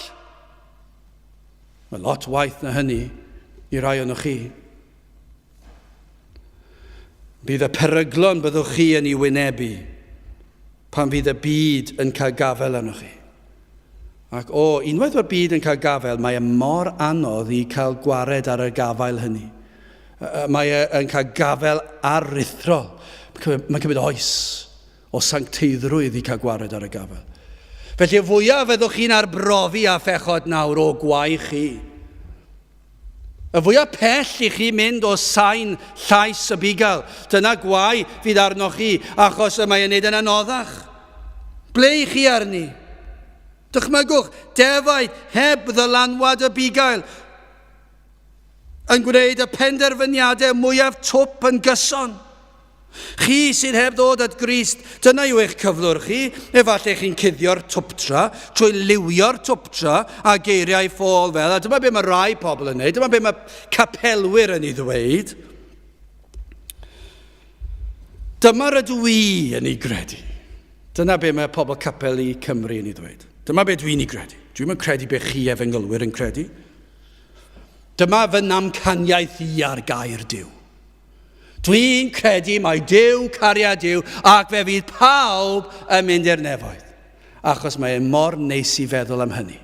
Mae lot waith na hynny i rai o'n chi. Bydd y peryglon byddwch chi yn ei wynebu pan fydd y byd yn cael gafael arnoch chi. Ac o, unwaith mae'r byd yn cael gafael, mae e mor anodd i cael gwared ar y gafael hynny. Mae e yn cael gafael aruthrol. Mae'n cymryd oes o sancteiddrwydd i cael gwared ar y gafael. Felly y fwyaf fyddwch chi'n arbrofi â phechod nawr, o gwae chi. Y fwyaf pell i chi mynd o sain llais y bugail, dyna gwae fydd arnoch chi, achos y mae yn neud yn anoddach. Ble i chi arni? Dychmygwch, defaid heb ddylanwad y bugail yn gwneud y penderfyniadau mwyaf twp yn gyson. Chi sydd heb ddod at Grist, dyna yw eich cyflwr chi. Efallai chi'n cuddio'r twptra trwy liwio'r twptra â geiriau ffôl fel, a dyma be mae rai pobl yn wneud, dyma be mae capelwyr yn ei ddweud. Dyma rydw i yn ei gredu. Dyna be mae pobl capel i Cymru yn ei ddweud. Dyma be dwi'n ei gredu. Dwi'n yn credu be chi efengylwyr yn credu. Dyma fy namcaniaeth i ar gair Duw. Dwi'n credu mai Duw cariad yw ac fe fydd pawb yn mynd i'r nefoedd. Achos mae e mor neis i feddwl am hynny.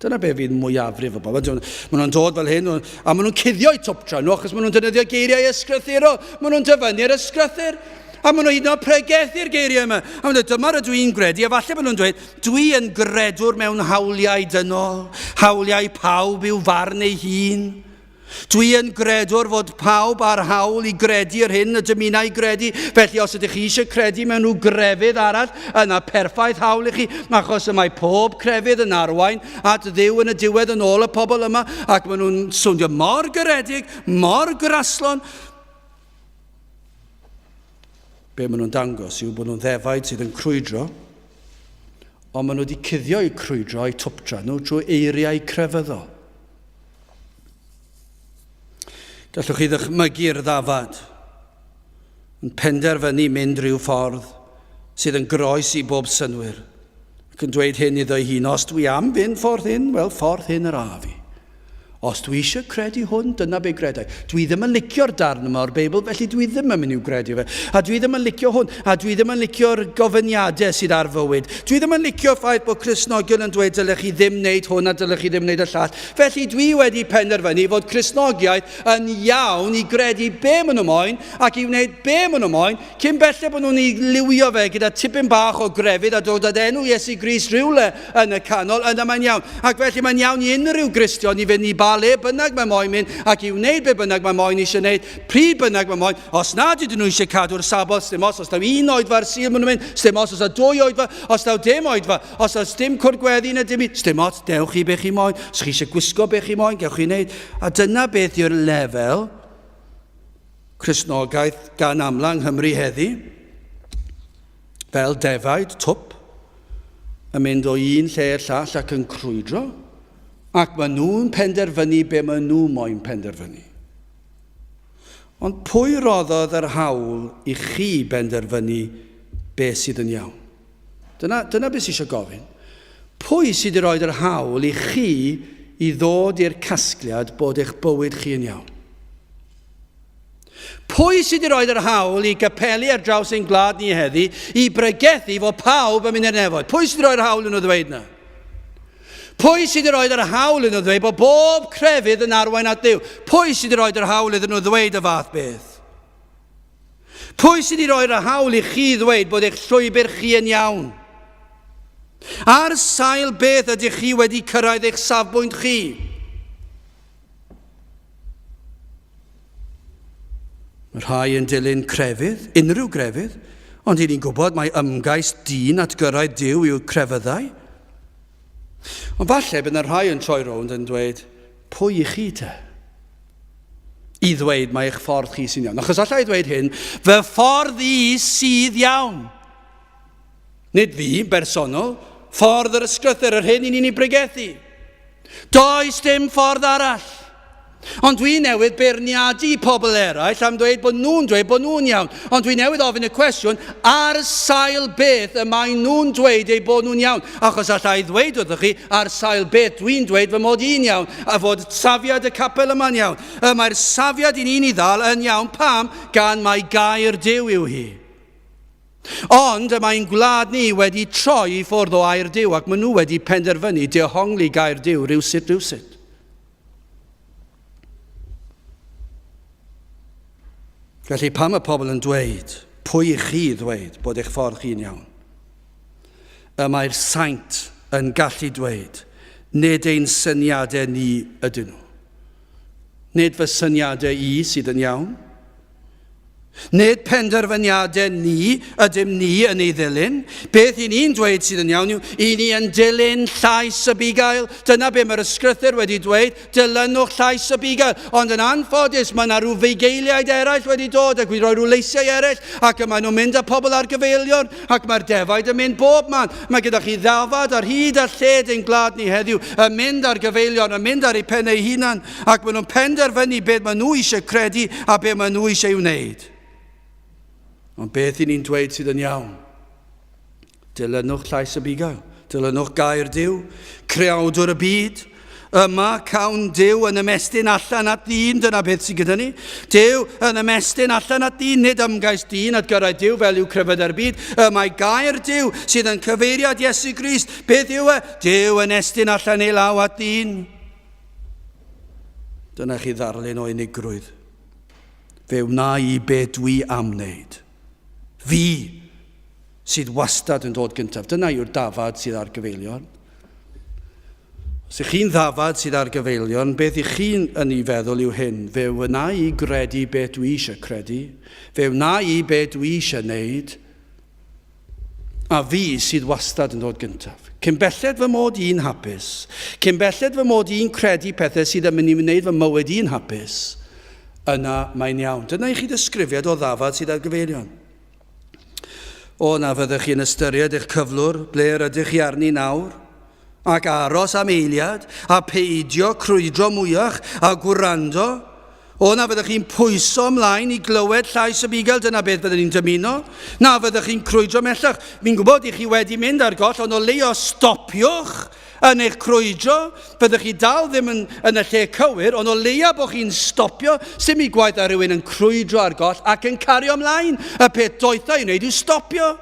Dyna be fydd mwyafrif o bobl. Maen nhw'n dod fel hyn, a maen nhw'n cuddio eu twptra nhw achos maen nhw'n defnyddio geiriau ysgrythurol. Maen nhw'n dyfynnu'r ysgrythur. A maen nhw hyd yn oed pregethu'r geiriau yma. A maen nhw, dyma rydw i'n gredu, a falle maen nhw'n dweud, dwi yn gredwr mewn hawliau dynol, hawliau pawb i'w farn ei hun. Dwi yn gredwr fod pawb â'r hawl i gredu yr hyn y dymunai gredu, felly os ydych chi eisiau credu mewn rhyw grefydd arall, yna perffaith hawl i chi, achos y mae pob crefydd yn arwain at Dduw yn y diwedd yn ôl y pobl yma, ac maen nhw'n swndio mor garedig, mor graslon. Be maen nhw'n dangos yw bod nhw'n ddefaid sydd yn crwydro, ond maen nhw wedi cuddio eu crwydro a'u twptra nhw trwy eiriau crefyddol. Gallwch chi ddychmygu'r ddafad yn penderfynu mynd rhyw ffordd sydd yn groes i bob synnwyr ac yn dweud hyn iddo ei hun, os dwi am fynd ffordd hyn, wel ffordd hyn yr af i. Os dwi eisiau credu hwn, dyna be gredai. Dwi ddim yn licio'r darn yma o'r Beibl, felly dwi ddim yn mynd i'w gredu fe. A dwi ddim yn licio hwn, a dwi ddim yn licio'r gofyniadau sydd ar fywyd. Dwi ddim yn licio'r ffaith bod Cristnogion yn dweud dylech chi ddim wneud hwn a dylech chi ddim wneud y llall. Felly dwi wedi penderfynu fod Cristnogiaeth yn iawn i gredu be maen nhw moyn ac i wneud be maen nhw moyn, cyn belled bod nhw'n ei liwio fe gyda tipyn bach o grefydd a dod at enw Iesu Grist rhywle yn y canol, yna mae'n iawn. Ac felly mae'n iawn i unrhyw Gristion i fynd i ba ba le bynnag mae moyn mynd ac i wneud be bynnag mae moyn eisiau wneud, pryd bynnag mae moyn. Os nad ydyn nhw eisiau cadw'r Saboth, sdim os, os daw un oedfa ar Sul maen nhw'n mynd, sdim os, os daw dwy oedfa, os daw dim oedfa, os oes dim cwrdd gweddi na dim byd, sdim ots, dewch chi be chi moyn. Os chi eisiau gwisgo be chi moyn, gewch chi wneud. A dyna beth yw'r lefel Cristnogaeth gan amla yng Nghymru heddi, fel defaid twp, yn mynd o un lle i'r llall ac yn crwydro, ac maen nhw'n penderfynu be maen nhw moyn penderfynu. Ond pwy roddodd yr hawl i chi benderfynu be sydd yn iawn? Dyna, dyna beth sydd eisiau gofyn. Pwy sydd wedi rhoi yr hawl i chi i ddod i'r casgliad bod eich bywyd chi yn iawn? Pwy sydd wedi rhoi yr hawl i gapeli ar draws ein gwlad ni heddi i bregethu fod pawb yn mynd i'r nefoedd? Pwy sydd wedi rhoi'r hawl yn nhw ddweud na? Pwy sydd wedi rhoi yr hawl iddyn nhw ddweud bod bob crefydd yn arwain at Dduw? Pwy sydd wedi rhoi yr hawl iddyn nhw ddweud y fath beth? Pwy sydd wedi rhoi'r hawl i chi ddweud bod eich llwybr chi yn iawn? Ar sail beth ydych chi wedi cyrraedd eich safbwynt chi? Mae rhai yn dilyn crefydd, unrhyw grefydd, ond i ni'n gwybod mai ymgais dyn at gyrraedd Duw yw crefyddau. Ond falle bydd yna rhai yn troi rownd yn dweud, pwy i chi te? I ddweud mai eich ffordd chi sy'n iawn. Achos allai ddweud hyn, fy ffordd i sydd iawn. Nid fi, bersonol, ffordd yr ysgrythyr, yr hyn i ni'n ei bregethu. Does dim ffordd arall. Ond dwi newydd beirniadu pobl eraill am dweud bod nhw'n dweud bod nhw'n iawn. Ond dwi newydd ofyn y cwestiwn, ar sail beth y mae nhw'n dweud eu bod nhw'n iawn? Achos alla i ddweud wrthych chi, ar sail beth dwi'n dweud fy mod i'n iawn, a fod safiad y capel yma'n iawn. Y mae'r safiad i ni'n ei ddal yn iawn. Pam? Gan mai gair Duw yw hi. Ond y mae'n gwlad ni wedi troi i ffwrdd o air Duw ac maen nhw wedi penderfynu dehongli gair Duw rywsut rywsut. Felly pam y pobl yn dweud, pwy i chi ddweud bod eich ffordd chi'n iawn? Y mae'r saint yn gallu dweud, nid ein syniadau ni ydyn nhw. Nid fy syniadau i sydd yn iawn. Nid penderfyniadau ni ydym ni yn ei ddilyn. Beth i ni'n dweud sydd yn iawn yw, i ni yn dilyn llais y bugail. Dyna be mae'r ysgrythyr wedi dweud, dilynwch llais y bugail. Ond yn anffodus, mae yna rhyw fugeiliaid eraill wedi dod ac wedi rhoi rhyw leisiau eraill, ac y maen nhw'n mynd â pobl ar gyfeilion, ac mae'r defaid yn mynd bob man. Mae gyda chi ddafad ar hyd a lled ein gwlad ni heddiw, yn mynd ar gyfeilion, yn mynd ar eu pen eu hunan. Ac maen nhw'n penderfynu beth maen nhw eisiau credu a beth maen nhw eisiau ei wneud. Ond beth i ni'n dweud sydd yn iawn? Dilynwch llais y bugail. Dilynwch gair Duw, creawdwr y byd. Yma cawn Duw yn ymestyn allan at ddyn, dyna beth sydd gyda ni. Duw yn ymestyn allan at ddyn, nid ymgais dyn at gyrraedd Duw fel yw crefyddau'r byd. Y mae gair Duw sydd yn cyfeiriad Iesu Grist. Beth yw e? Duw yn estyn allan ei law at ddyn. Dyna chi ddarlun o unigrwydd. Fe wna i be dwi am wneud. Fi sydd wastad yn dod gyntaf. Dyna yw'r dafad sydd ar gyfeilion. Os ych chi'n ddafad sydd ar gyfeilion, beth ych chi'n yn ei feddwl yw hyn. Fe wna i gredu beth dwi eisiau credu. Fe wna i be dwi eisiau wneud. A fi sydd wastad yn dod gyntaf. Cyn belled fy mod i'n hapus, cyn belled fy mod i'n credu pethau sydd yn mynd i wneud fy mywyd i'n hapus, yna mae'n iawn. Dyna i chi ddisgrifiad o ddafad sydd ar gyfeilion. O, na fyddech chi'n ystyried eich cyflwr, ble yr ydych chi arni nawr, ac aros am eiliad, a pheidio crwydro mwyach, a gwrando. O, na fyddech chi'n pwyso ymlaen i glywed llais y bugail, dyna beth byddwn ni'n dymuno. Na fyddech chi'n crwydro mellach. Fi'n gwybod i chi wedi mynd ar goll, ond o leio stopiwch yn eich crwydro. Fyddech chi dal ddim yn, yn y lle cywir, ond o leia bod chi'n stopio, sy'n mi gwaith ar rhywun yn crwydro ar goll ac yn cario ymlaen. Y peth doetha i wneud yw stopio.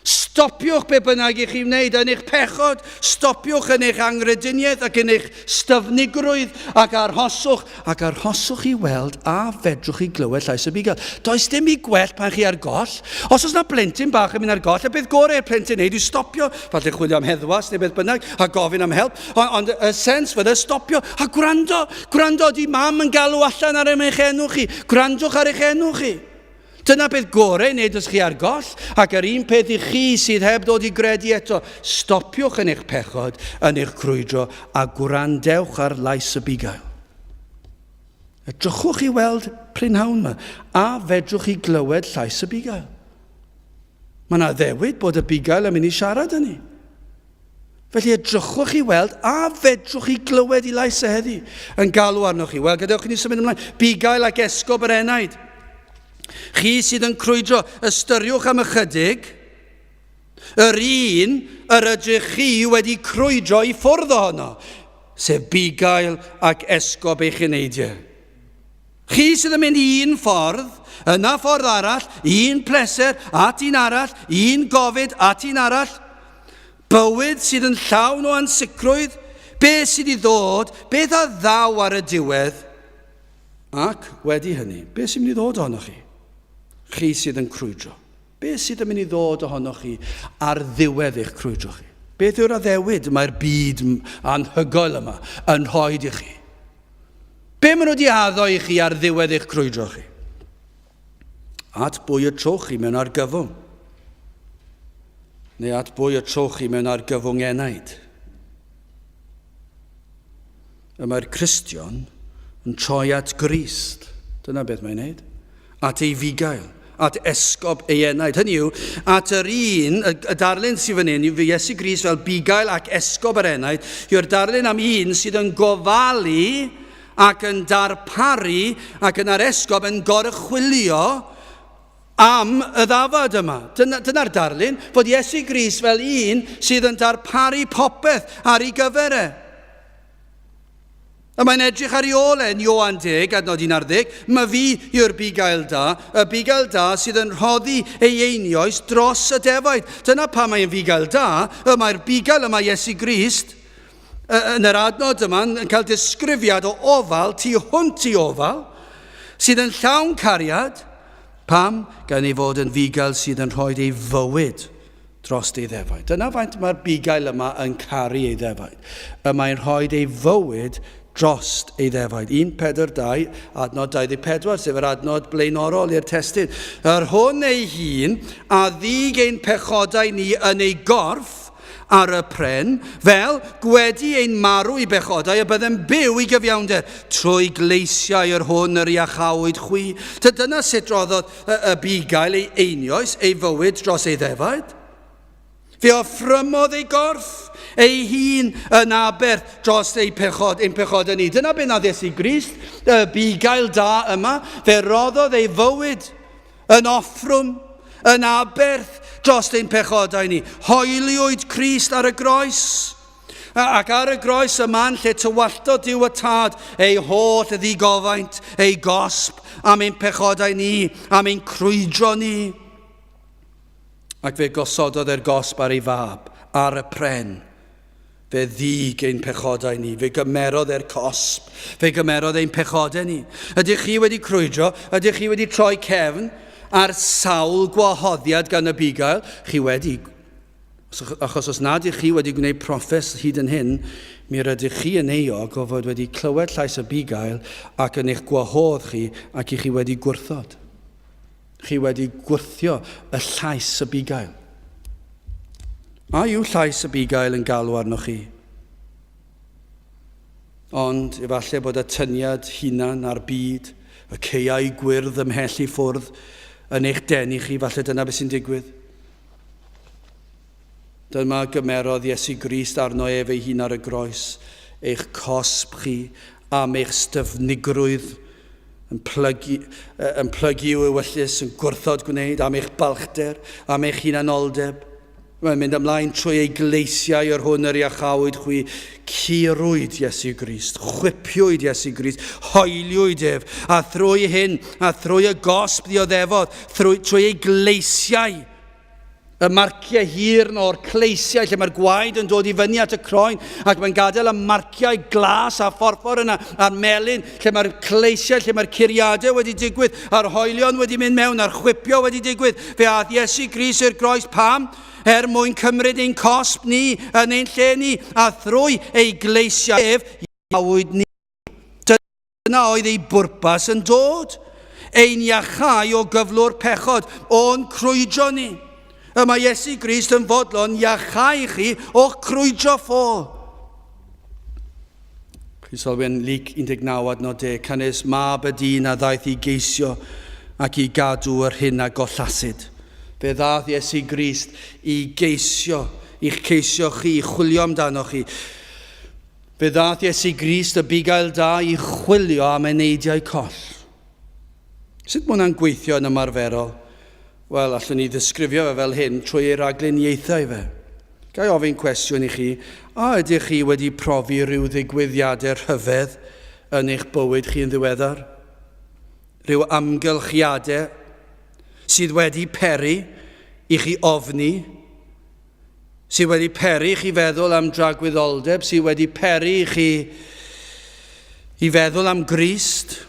Stopiwch be bynnag i chi wneud yn eich pechod, stopiwch yn eich anghrediniaeth ac yn eich styfnigrwydd ac arhoswch, ac arhoswch i weld a fedrwch chi glywed llais y bugail. Does dim i gwell pan chi ar goll. Os oes na blentyn bach yn mynd ar goll, y peth gorau i'r plentyn wneud yw stopio, falle chwilio am heddwas neu beth bynnag, a gofyn am help, ond, ond y sens fydde stopio a gwrando, gwrando, di mam yn galw allan ar eich enw chi, gwrandwch ar eich enw chi. Dyna beth gorau i wneud os chi ar goll, ac yr un peth i chi sydd heb ddod i gredu eto. Stopiwch yn eich pechod, yn eich crwydro, a gwrandewch ar lais y bugail. Edrychwch i weld prynhawn yma, a fedrwch chi glywed llais y bugail? Mae yna ddewid bod y bugail yn mynd i siarad â ni. Felly edrychwch i weld a fedrwch chi glywed i lais y heddi yn galw arnoch chi. Wel, gadewch i ni symud ymlaen. Bugail ac esgob yr enaid. Chi sydd yn crwydro, ystyriwch am ychydig yr un yr ydych chi wedi crwydro i ffwrdd ohono, sef bugail ac esgob eich eneidiau. Chi sydd yn mynd un ffordd, yna ffordd arall, un pleser at un arall, un gofid at un arall. Bywyd sydd yn llawn o ansicrwydd, beth sydd i ddod, beth a ddaw ar y diwedd. Ac wedi hynny, beth sy'n mynd i ddod ohonoch chi? Chi sydd yn crwydro. Beth sydd yn mynd i ddod ohonoch chi ar ddiwedd eich crwydro chi? Beth yw'r addewid mae'r byd anhygoel yma yn rhoi i chi? Be maen nhw wedi addo i chi ar ddiwedd eich crwydro chi? At bwy y trowch chi mewn argyfwng? Neu at bwy y trowch chi mewn argyfwng enaid? Y mae'r Cristion yn troi at Grist. Dyna beth mae'n neud. At ei fugail, at esgob ei enaid. Hynny yw, at yr un, y, y darlun sydd fan hyn, yw Iesu Grist fel bugail ac esgob yr enaid, yw'r darlun am un sydd yn gofalu ac yn darparu ac yna'r esgob yn goruchwylio am y ddafad yma. Dyna, dyna'r darlun, fod Iesu Grist fel un sydd yn darparu popeth ar ei gyfer e. Y mae'n edrych ar ei ôl e yn Ioan 10, adnod 11, Mae fi yw'r bugail da, y bugail da sydd yn rhoddi ei einioes dros y defaid. Dyna pam mae'n fugail da, y mae'r bugail yma Iesu Grist, yn yr adnod yma yn cael disgrifiad o ofal tu hwnt i ofal, sydd yn llawn cariad, pam? Gan ei fod yn fugail sydd yn rhoi ei fywyd dros ei ddefaid. Dyna faint mae'r bugail yma yn caru ei ddefaid. Y mae'n rhoi ei fywyd dros ei ddefaid. 1 Pedr 2, adnod 24, sef yr adnod blaenorol i'r testun. Yr hwn ei hun a ddig ein pechodau ni yn ei gorff ar y pren, fel gwedi ein marw i bechodau y byddem byw i gyfiawnder, trwy gleisiau yr hwn yr iachawyd chwi. Dyna sut roddodd y, y bugail ei einioes, ei fywyd dros ei ddefaid. Fe offrymodd ei gorff ei hun yn aberth dros ei pechod, ein pechodau ni. Dyna be nath Iesu Grist, y bugail da yma. Fe roddodd ei fywyd yn offrwm, yn aberth dros ein pechodau ni. Hoeliwyd Crist ar y groes. Ac ar y groes y man lle tywalltodd Duw y Tad ei holl ddigofaint, ei gosb am ein pechodau ni, am ein crwydro ni. Ac fe gosododd e'r gosb ar ei fab, ar y pren. Fe ddig ein pechodau ni, fe gymerodd e'r cosb, fe gymerodd ein pechodau ni. Ydych chi wedi crwydro? Ydych chi wedi troi cefn ar sawl gwahoddiad gan y bugail? Chi wedi Achos os nad ych chi wedi gwneud proffes hyd yn hyn, mi rydych chi yn euog o fod wedi clywed llais y bugail ac yn eich gwahodd chi ac i chi wedi gwrthod. Chi wedi gwrthio y llais y bugail. A yw llais y bugail yn galw arnoch chi? Ond efallai bod y tyniad hunan a'r byd, y caeau gwyrdd ymhell i ffwrdd, yn eich denu chi, falle dyna beth sy'n digwydd. Dyma gymerodd Iesu Grist arno ef ei hun ar y groes, eich cosb chi am eich styfnigrwydd, yn plygu, yn plygu i'w ewyllys, yn gwrthod gwneud, am eich balchder, am eich hunanoldeb. Mae'n mynd ymlaen trwy ei gleisiau yr hwn yr iachawyd chwi, curwyd Iesu Grist, chwipiwyd Iesu Grist, hoeliwyd ef, a thrwy hyn, a thrwy y gosb ddioddefodd, trwy, trwy ei gleisiau, Y marciau hir yno o'r cleisiau lle mae'r gwaed yn dod i fyny at y croen ac mae'n gadael y marciau glas a phorffor yna a'r melyn lle mae'r cleisiau, lle mae'r curiadau wedi digwydd a'r hoelion wedi mynd mewn a'r chwipio wedi digwydd. Fe aeth Iesu Grist i'r groes pam? Er mwyn cymryd ein cosb ni yn ein lle ni a thrwy ei gleisiau ef iawyd ni. Dyna oedd ei bwrpas yn dod, ein iachau o gyflwr pechod, o'n crwydro ni. Y mae Iesu Grist yn fodlon iachau chi o'ch crwydro ffo. Chi'n sylwi yn Luc 19 adnod 10, canys mab y dyn a ddaeth i geisio ac i gadw yr hyn a gollasid. Fe ddaeth Iesu Grist i geisio, i'ch ceisio chi, i chwilio amdano chi. Fe ddaeth Iesu Grist, y bugail da, i chwilio am eneidiau coll. Sut mae hwnna'n gweithio yn ymarferol? Wel, allwn ni ddisgrifio fe fel hyn trwy ei raglunieithau fe. Ga i ofyn cwestiwn i chi, a ydych chi wedi profi rhyw ddigwyddiadau rhyfedd yn eich bywyd chi yn ddiweddar? Rhyw amgylchiadau sydd wedi peri i chi ofni sydd wedi peri i chi feddwl am dragwyddoldeb, sydd wedi peri i chi i feddwl am Grist.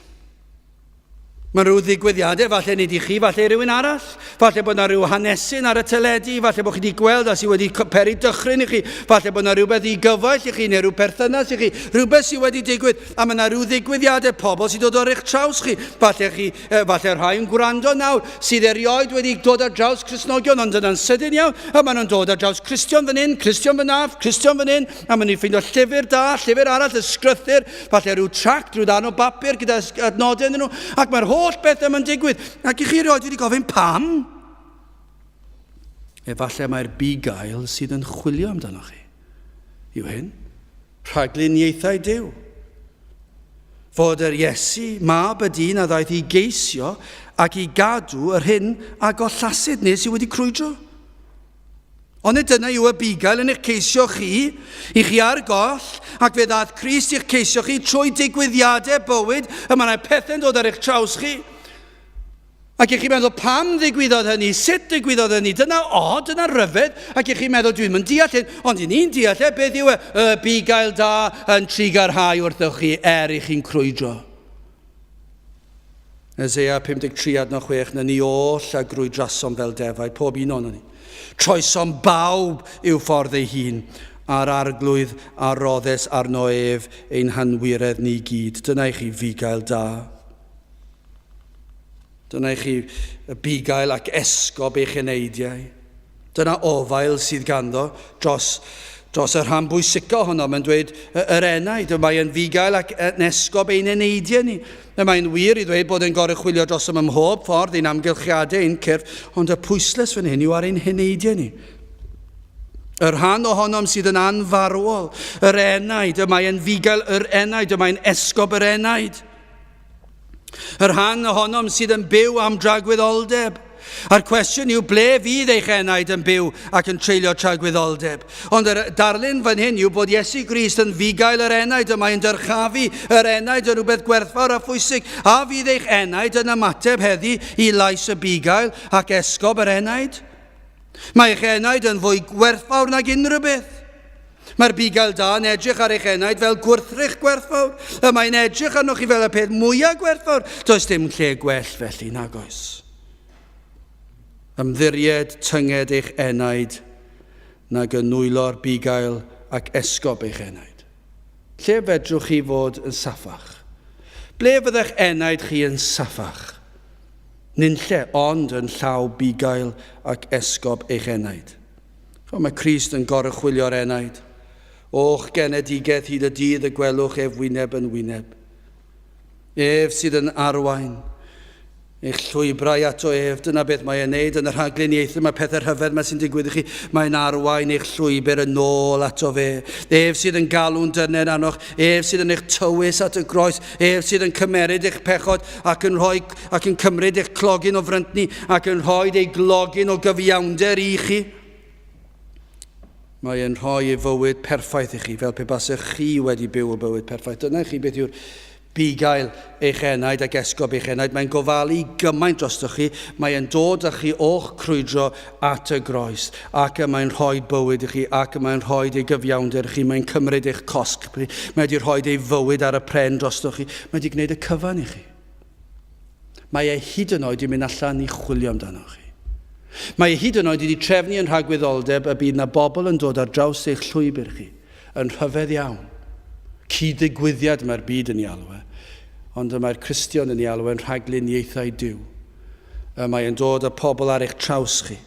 Mae rhyw ddigwyddiadau, falle nid i chi, falle i rywun arall. Falle bod yna rhyw hanesyn ar y teledu, falle bod chi wedi gweld a sydd wedi peri dychryn i chi. Falle bod yna rhywbeth i gyfaill i chi, neu rhyw perthynas i chi. Rhywbeth sydd wedi digwydd, a mae yna rhyw ddigwyddiadau, pobl sydd dod o'r eich traws chi. Falle chi Falle rhai yn gwrando nawr sydd erioed wedi dod ar draws Cristnogion, ond yna'n sydyn iawn, a maen nhw'n dod ar draws Cristion fan hyn, Cristion fan af, Cristion fan hyn, a maen nhw'n ffeindio llyfr da, llyfr arall, ysgrythyr, falle rhyw tract, rhyw ddarn o bapur gyda adnodau ynddyn nhw, ac mae'r holl beth yma'n digwydd. Ac i chi erioed wedi gofyn pam? Efallai mae'r bugail sydd yn chwilio amdanoch chi yw hyn. Rhagluniaethau Duw. Fod yr Iesu, mab y dyn a ddaeth i geisio ac i gadw yr hyn a gollasid neu sydd wedi crwydro. Ond nid dyna yw y bugail yn eich ceisio chi, i chi ar goll, ac fe ddaeth Crist i'ch ceisio chi trwy digwyddiadau bywyd, y mae yna pethau'n dod ar eich traws chi. Ac i chi'n meddwl, pam ddigwyddodd hynny? Sut ddigwyddodd hynny? Dyna od, dyna ryfedd. Ac i chi'n meddwl, dwi'n mynd deall hyn, ond i ni'n deall e, beth yw e? Y bugail da yn trugarhau wrthoch chi er i chi'n crwydro. Eseia 53 adnod 6, na ni oll a grwydrasom fel defaid, pob un ohonon ni. Troesom bawb i'w ffordd ei hun, a'r arglwydd a roddes arno ef ein hanwiredd ni gyd. Dyna i chi fugail da. Dyna i chi y bugail ac esgob eich eneidiau. Dyna ofael sydd ganddo dros, dros y rhan bwysica ohono. Mae'n dweud yr enaid, y mae'n fugail ac yn esgob ein eneidiau ni. Y mae'n wir i ddweud bod e'n goruchwylio dros ym mhob ffordd, ein amgylchiadau, ein cyrff, ond y pwysles fan hyn yw ar ein heneidiau ni. Y rhan ohonom sydd yn anfarwol, yr enaid, y mae'n fugail yr enaid, y mae'n esgob yr enaid. Y rhan ohonom sydd yn byw am dragwyddoldeb. A'r cwestiwn yw ble fydd eich enaid yn byw ac yn treulio tragwyddoldeb. Ond yr darlun fan hyn yw bod Iesu Grist yn fugail yr enaid y mae'n dyrchafu yr enaid yn rhywbeth gwerthfawr a phwysig. A fydd eich enaid yn ymateb heddi i lais y bugail ac esgob yr enaid? Mae eich enaid yn fwy gwerthfawr nag unrhyw beth. Mae'r bugail da yn edrych ar eich enaid fel gwrthrych gwerthfawr. Y mae'n edrych arnoch chi fel y peth mwyaf gwerthfawr. Does dim lle gwell felly, nag oes. Ymddiried tynged eich enaid nag yn nwylo'r bugail ac esgob eich enaid. Lle fedrwch chi fod yn saffach? Ble fyddech enaid chi yn saffach? Nunlle ond yn llaw bugail ac esgob eich enaid. Chymod, mae Crist yn goruchwylio'r enaid. O'ch genedigaeth hyd y dydd y gwelwch ef wyneb yn wyneb. Ef sydd yn arwain eich llwybrau ato ef. Dyna beth mae e'n neud yn y rhagluniaethau. Mae pethau rhyfedd mae sy'n digwydd i chi. Mae'n arwain eich llwybr yn ôl ato fe. Ef sydd yn galw'n dyner arnoch. Ef sydd yn eich tywys at y groes. Ef sydd yn cymeryd eich pechod ac yn rhoi ac yn cymryd eich clogyn o fryntni ac yn rhoi ei glogyn o gyfiawnder i chi. Mae e'n rhoi ei fywyd perffaith i chi, fel pe basech chi wedi byw y bywyd perffaith. Dyna i chi beth yw'r Bugail eich enaid ac esgob eich enaid. Mae'n gofalu gymaint drostoch chi. Mae'n dod â chi o'ch crwydro at y groes. Ac y mae'n rhoi bywyd i chi. Ac y mae'n rhoi ei gyfiawnder i chi. Mae'n cymryd eich cosb chi. Mae wedi rhoi ei fywyd ar y pren drostoch chi. Mae wedi gwneud y cyfan i chi. Mae e hyd yn oed i mynd allan i chwilio amdano chi. Mae e hyd yn oed wedi trefnu yn rhagwyddoldeb y bydd na bobl yn dod ar draws eich llwybr chi, yn rhyfedd iawn. Cyd-ddigwyddiad mae'r byd yn ei alw e, ond y mae'r Cristion yn ei alw e'n rhagluniaethau Duw. Y mae e'n dod â pobl ar eich traws chi.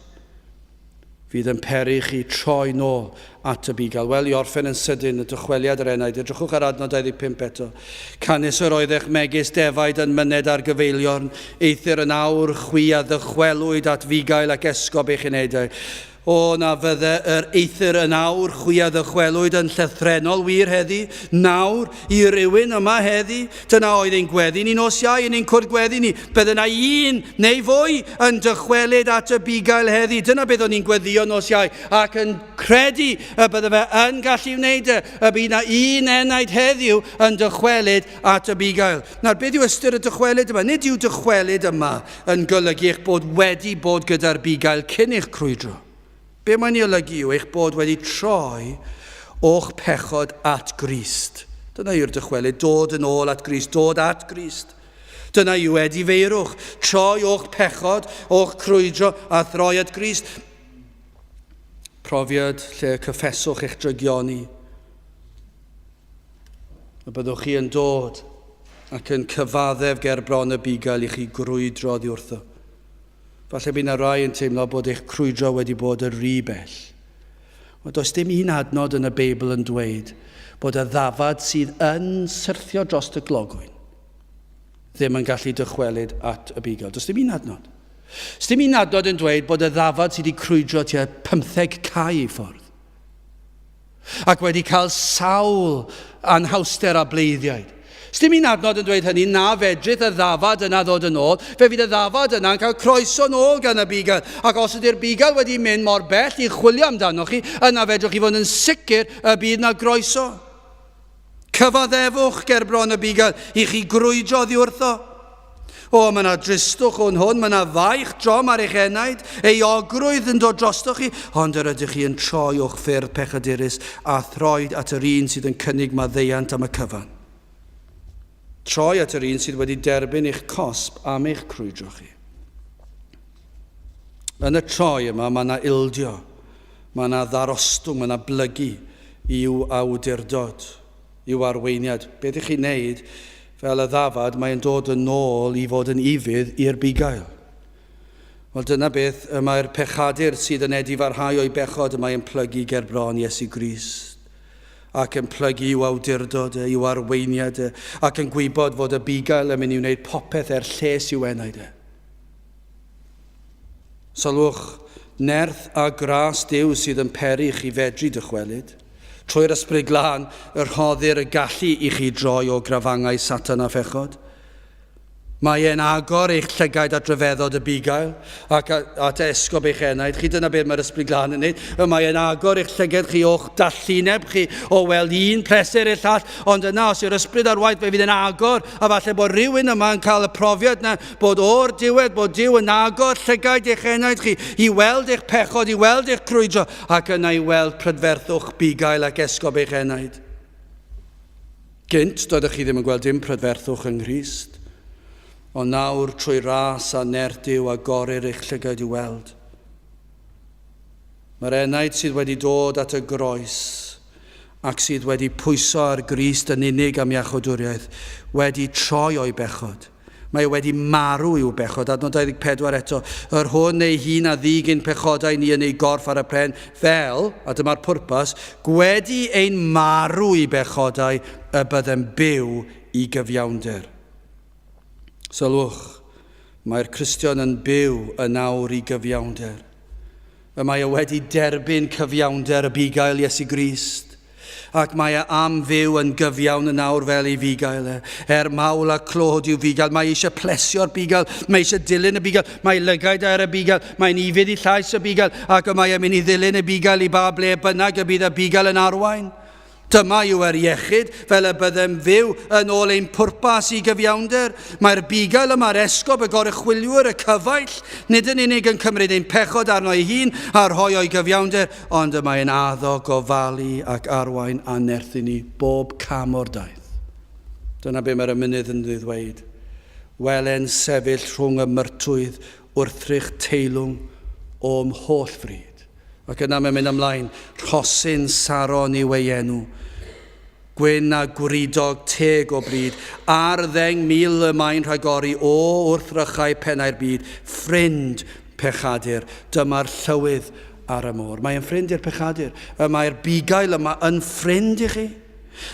Fydd yn peri chi troi nôl at y bugail. Wel, i orffen yn sydyn, y dychweliad yr enaid. Edrychwch ar adnod 25 eto. Canys yr oeddech megis defaid yn myned ar gyfeiliorn, eithr yn awr chwi a ddychwelwyd at fugail ac esgob eich enedau. O, na fydde yr eithr yn awr chwi a ddychwelwyd yn llythrennol wir heddi, nawr, i rywun yma heddi. Dyna oedd ein gweddi ni nos Iau yn ein cwrdd gweddi ni. Bydde yna un neu fwy yn dychwelyd at y bugail heddi. Dyna beth o'n i'n gweddio nos Iau ac yn credu y bydde fe yn gallu wneud e, y bydd yna un enaid heddiw yn dychwelyd at y bugail. Nawr, beth yw ystyr y dychwelyd yma? Nid yw dychwelyd yma yn golygu eich bod wedi bod gyda'r bugail cyn eich crwydro. Be mae'n ei olygu yw eich bod wedi troi o'ch pechod at Grist. Dyna yw'r dychwelyd, dod yn ôl at Grist, dod at Grist. Dyna yw edifeirwch, troi o'ch pechod, o'ch crwydro a throi at Grist. Profiad lle cyffeswch eich drygioni. Y byddwch chi yn dod ac yn cyfaddef ger bron y bugail i chi grwydro oddi wrtho. Falle bydd 'na rai yn teimlo bod eich crwydro wedi bod yn rhy bell. Wel, does dim un adnod yn y Beibl yn dweud bod y ddafad sydd yn syrthio dros y glogwyn ddim yn gallu dychwelyd at y bugail. Does dim un adnod. Does dim un adnod yn dweud bod y ddafad sydd wedi crwydro tua 15 cae i ffwrdd ac wedi cael sawl anhawster a bleiddiaid. Sdim un adnod yn dweud hynny, na fedrith y ddafad yna ddod yn ôl. Fe fydd y ddafad yna'n cael croeso yn ôl gan y bugail. Ac os ydy'r bugail wedi mynd mor bell i chwilio amdanoch chi, yna fedrwch chi fod yn sicr y bydd na groeso. Cyfaddefwch ger bron y bugail i chi grwydro oddi wrtho. O, mae yna dristwch o'n hwn, mae yna faich drom ar eich enaid, euogrwydd yn dod drostoch chi, ond yr ydych chi yn troi o'ch ffyrdd pechadurus a throed at yr un sydd yn cynnig maddeuant am y cyfan. Troi at yr un sydd wedi derbyn eich cosb am eich crwydro chi. Yn y troi yma, mae yna ildio, mae yna ddarostwng, mae yna blygu i'w awdurdod. i'w arweiniad. Beth ych chi'n neud fel y ddafad, mae'n dod yn ôl i fod yn ufudd i'r bugail. Wel, dyna beth y mae'r pechadur sydd yn edifarhau o'i bechod y mae'n plygu ger bron Iesu Grist ac yn plygu i'w awdurdod e, i'w arweiniad e, ac yn gwybod fod y bugail yn mynd i wneud popeth er lles i'w enaid e. Sylwch, nerth a gras Duw sydd yn peri i chi fedru dychwelyd. Trwy'r Ysbryd Glân y rhoddir y gallu i chi droi o grafangau Satan a phechod. Mae e'n agor eich llygaid at ryfeddod y bugail ac at esgob eich enaid chi. Dyna beth mae'r Ysbryd Glân yn neud. Y mae e'n agor eich llygaid chi o'ch dallineb chi o weld un pleser i'r llall. Ond yna, os yw'r Ysbryd ar waith, fe fydd e'n agor, a falle bod rhywun yma yn cael y profiad yna Bod o'r diwedd, bod Duw yn agor llygaid eich enaid chi i weld eich pechod, i weld eich crwydro, ac yna i weld prydferthwch bugail ac esgob eich enaid. Gynt, doeddech chi ddim yn gweld dim prydferthwch yng Nghrist, ond nawr trwy ras a nerth Duw agorir eich llygaid i weld. Mae'r enaid sydd wedi dod at y groes ac sydd wedi pwyso ar Grist yn unig am iachawdwriaeth wedi troi o'i bechod. Mae e wedi marw i'w bechod. Adnod 24 eto, yr hwn ei hun a ddug ein pechodau ni yn ei gorff ar y pren, fel, a dyma'r pwrpas, gwedi ein marw i bechodau y byddem byw i gyfiawnder. Sylwch, mae'r Cristion yn byw yn awr i gyfiawnder. Y mae e wedi derbyn cyfiawnder y bugail Iesu Grist, ac mae e am fyw yn gyfiawn yn awr fel ei fugail e. Er mawl a clod i'w fugail, mae eisiau plesio'r bugail, mae eisiau dilyn y bugail, mae lygaid ar y bugail, mae'n ufudd i llais y bugail, ac y mae e'n mynd i ddilyn y bugail i ba ble bynnag y bydd y bugail yn arwain. Dyma yw yr iechyd, fel y byddem fyw yn ôl ein pwrpas i gyfiawnder. Mae'r bugail yma'r esgob, y goruchwyliwr, y cyfaill, nid yn unig yn cymryd ein pechod arno ei hun a rhoi o'i gyfiawnder, ond y mae'n addo gofalu ac arwain a nerthu ni bob cam o'r daith. Dyna be mae'r emynydd yn ddweud. Wele'n sefyll rhwng y myrtwydd wrthrych teilwng o'm holl fryd. Ac yna mae'n mynd ymlaen, rhosyn Saron yw ei enw, gwyn a gwridog teg o bryd, ar 10,000 y mae'n rhagori o wrthrychau pennau'r byd, ffrind pechadur, dyma'r llywydd ar y môr. Mae'n ffrind i'r pechadur. Y mae'r bugail yma yn ffrind i chi.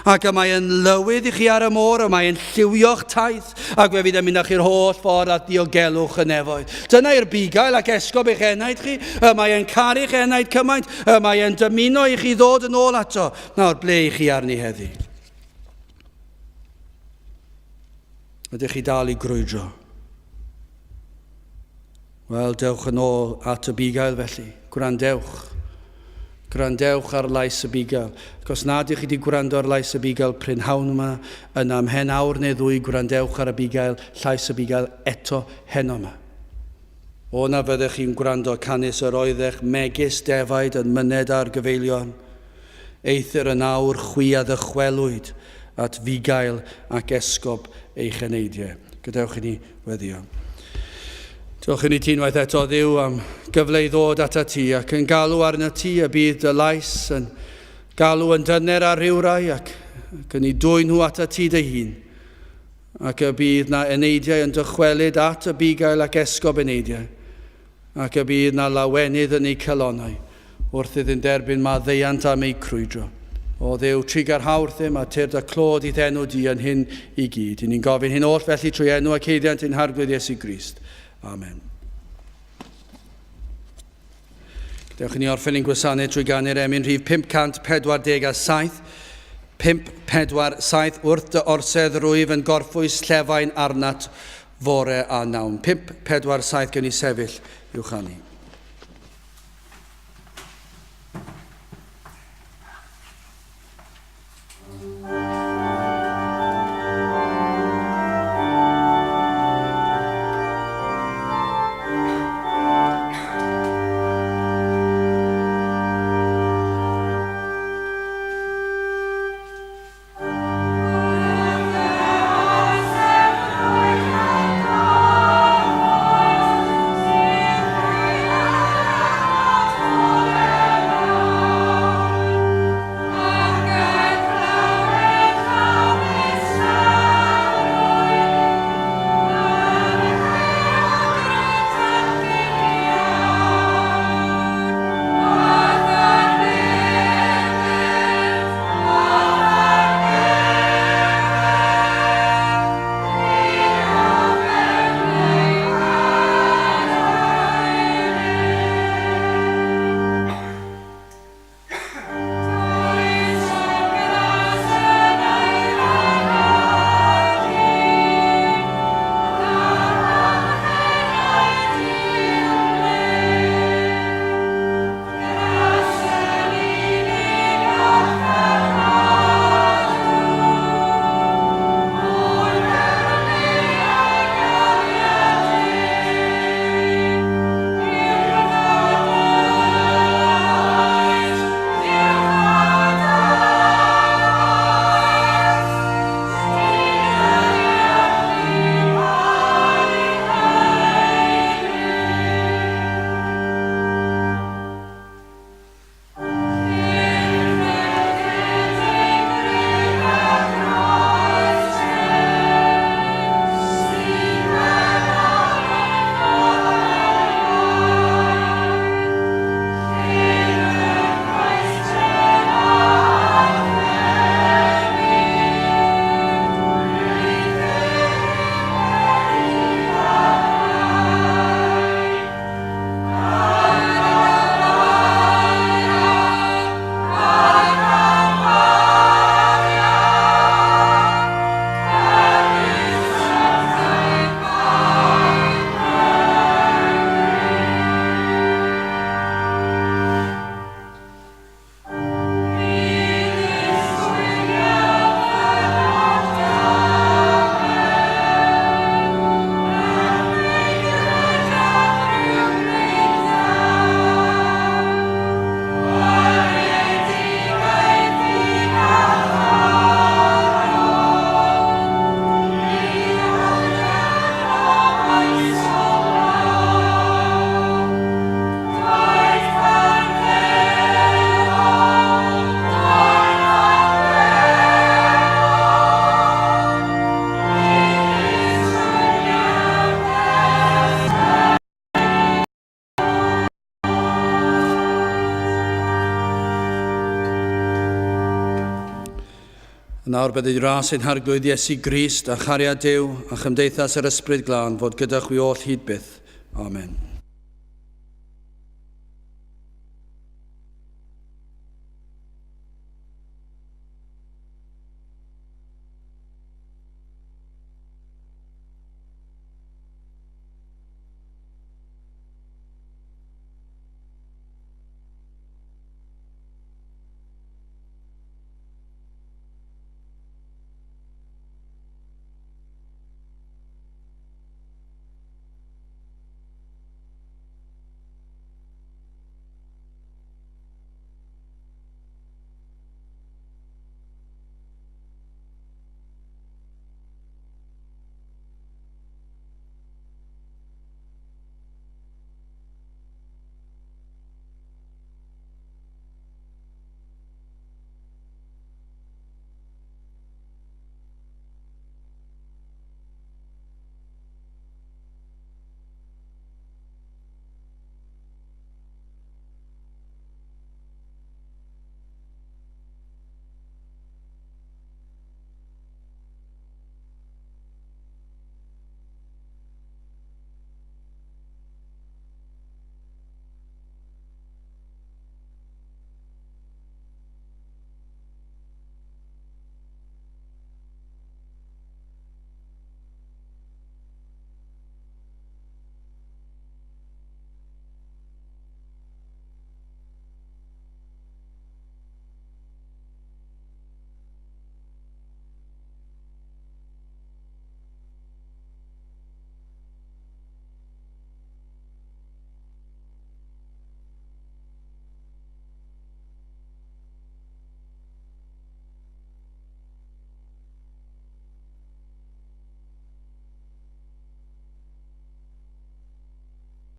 Ac y mae yn lywydd i chi ar y môr, y mae yn lliwio'ch taith, ac fe fydd yn mynd â chi'r holl ffordd at ddiogelwch y nefoedd. Dyna i'r bugail ac esgob eich enaid chi, y mae yn caru'ch enaid cymaint, y mae yn dymuno i chi ddod yn ôl ato. Nawr, ble i chi arni heddi? Ydych chi dal i grwydro? Wel, dewch yn ôl at y bugail felly. Gwrandewch. Gwrandewch ar lais y bugail. Ac os nad ych chi wedi gwrando ar lais y bugail prynhawn yma, yna ymhen awr neu ddwy gwrandewch ar y bugail, llais y bugail eto heno yma. O na fyddech chi'n gwrando canys yr oeddech megis defaid yn myned ar gyfeilion. Eithr yn awr chwi a ddychwelwyd at fugail ac esgob eich eneidiau. Gadewch i ni weddio. Diolch i ni ti unwaith eto, Dduw, am gyfle i ddod ata ti ac yn galw arno ti y bydd dy lais yn galw yn dyner ar rywrai ac, ac yn ei dwyn nhw ata ti dy hun. Ac y bydd na eneidiau yn dychwelyd at y bugail ac esgob eneidiau ac y bydd na lawenydd yn eu calonnau wrth iddynt dderbyn maddeuant am eu crwydro. O Dduw, trugarha wrthym a tyrd y clod i'th enw di yn hyn i gyd. I ni'n gofyn hyn oll felly trwy enw ac haeddiant ein Harglwydd Iesu Grist. Amen. Gadewch i ni orffen ein gwasanaeth trwy ganu'r emyn rhif 547. 547 Wrth dy orsedd rwyf yn gorffwys llefain arnat fore a nawn. 547 Gewn ni sefyll i'w chanu. nawr byddai ras ein Harglwydd Iesu Grist a chariad Duw a chymdeithas yr Ysbryd Glân fod gyda chwi oll hyd byth. Amen.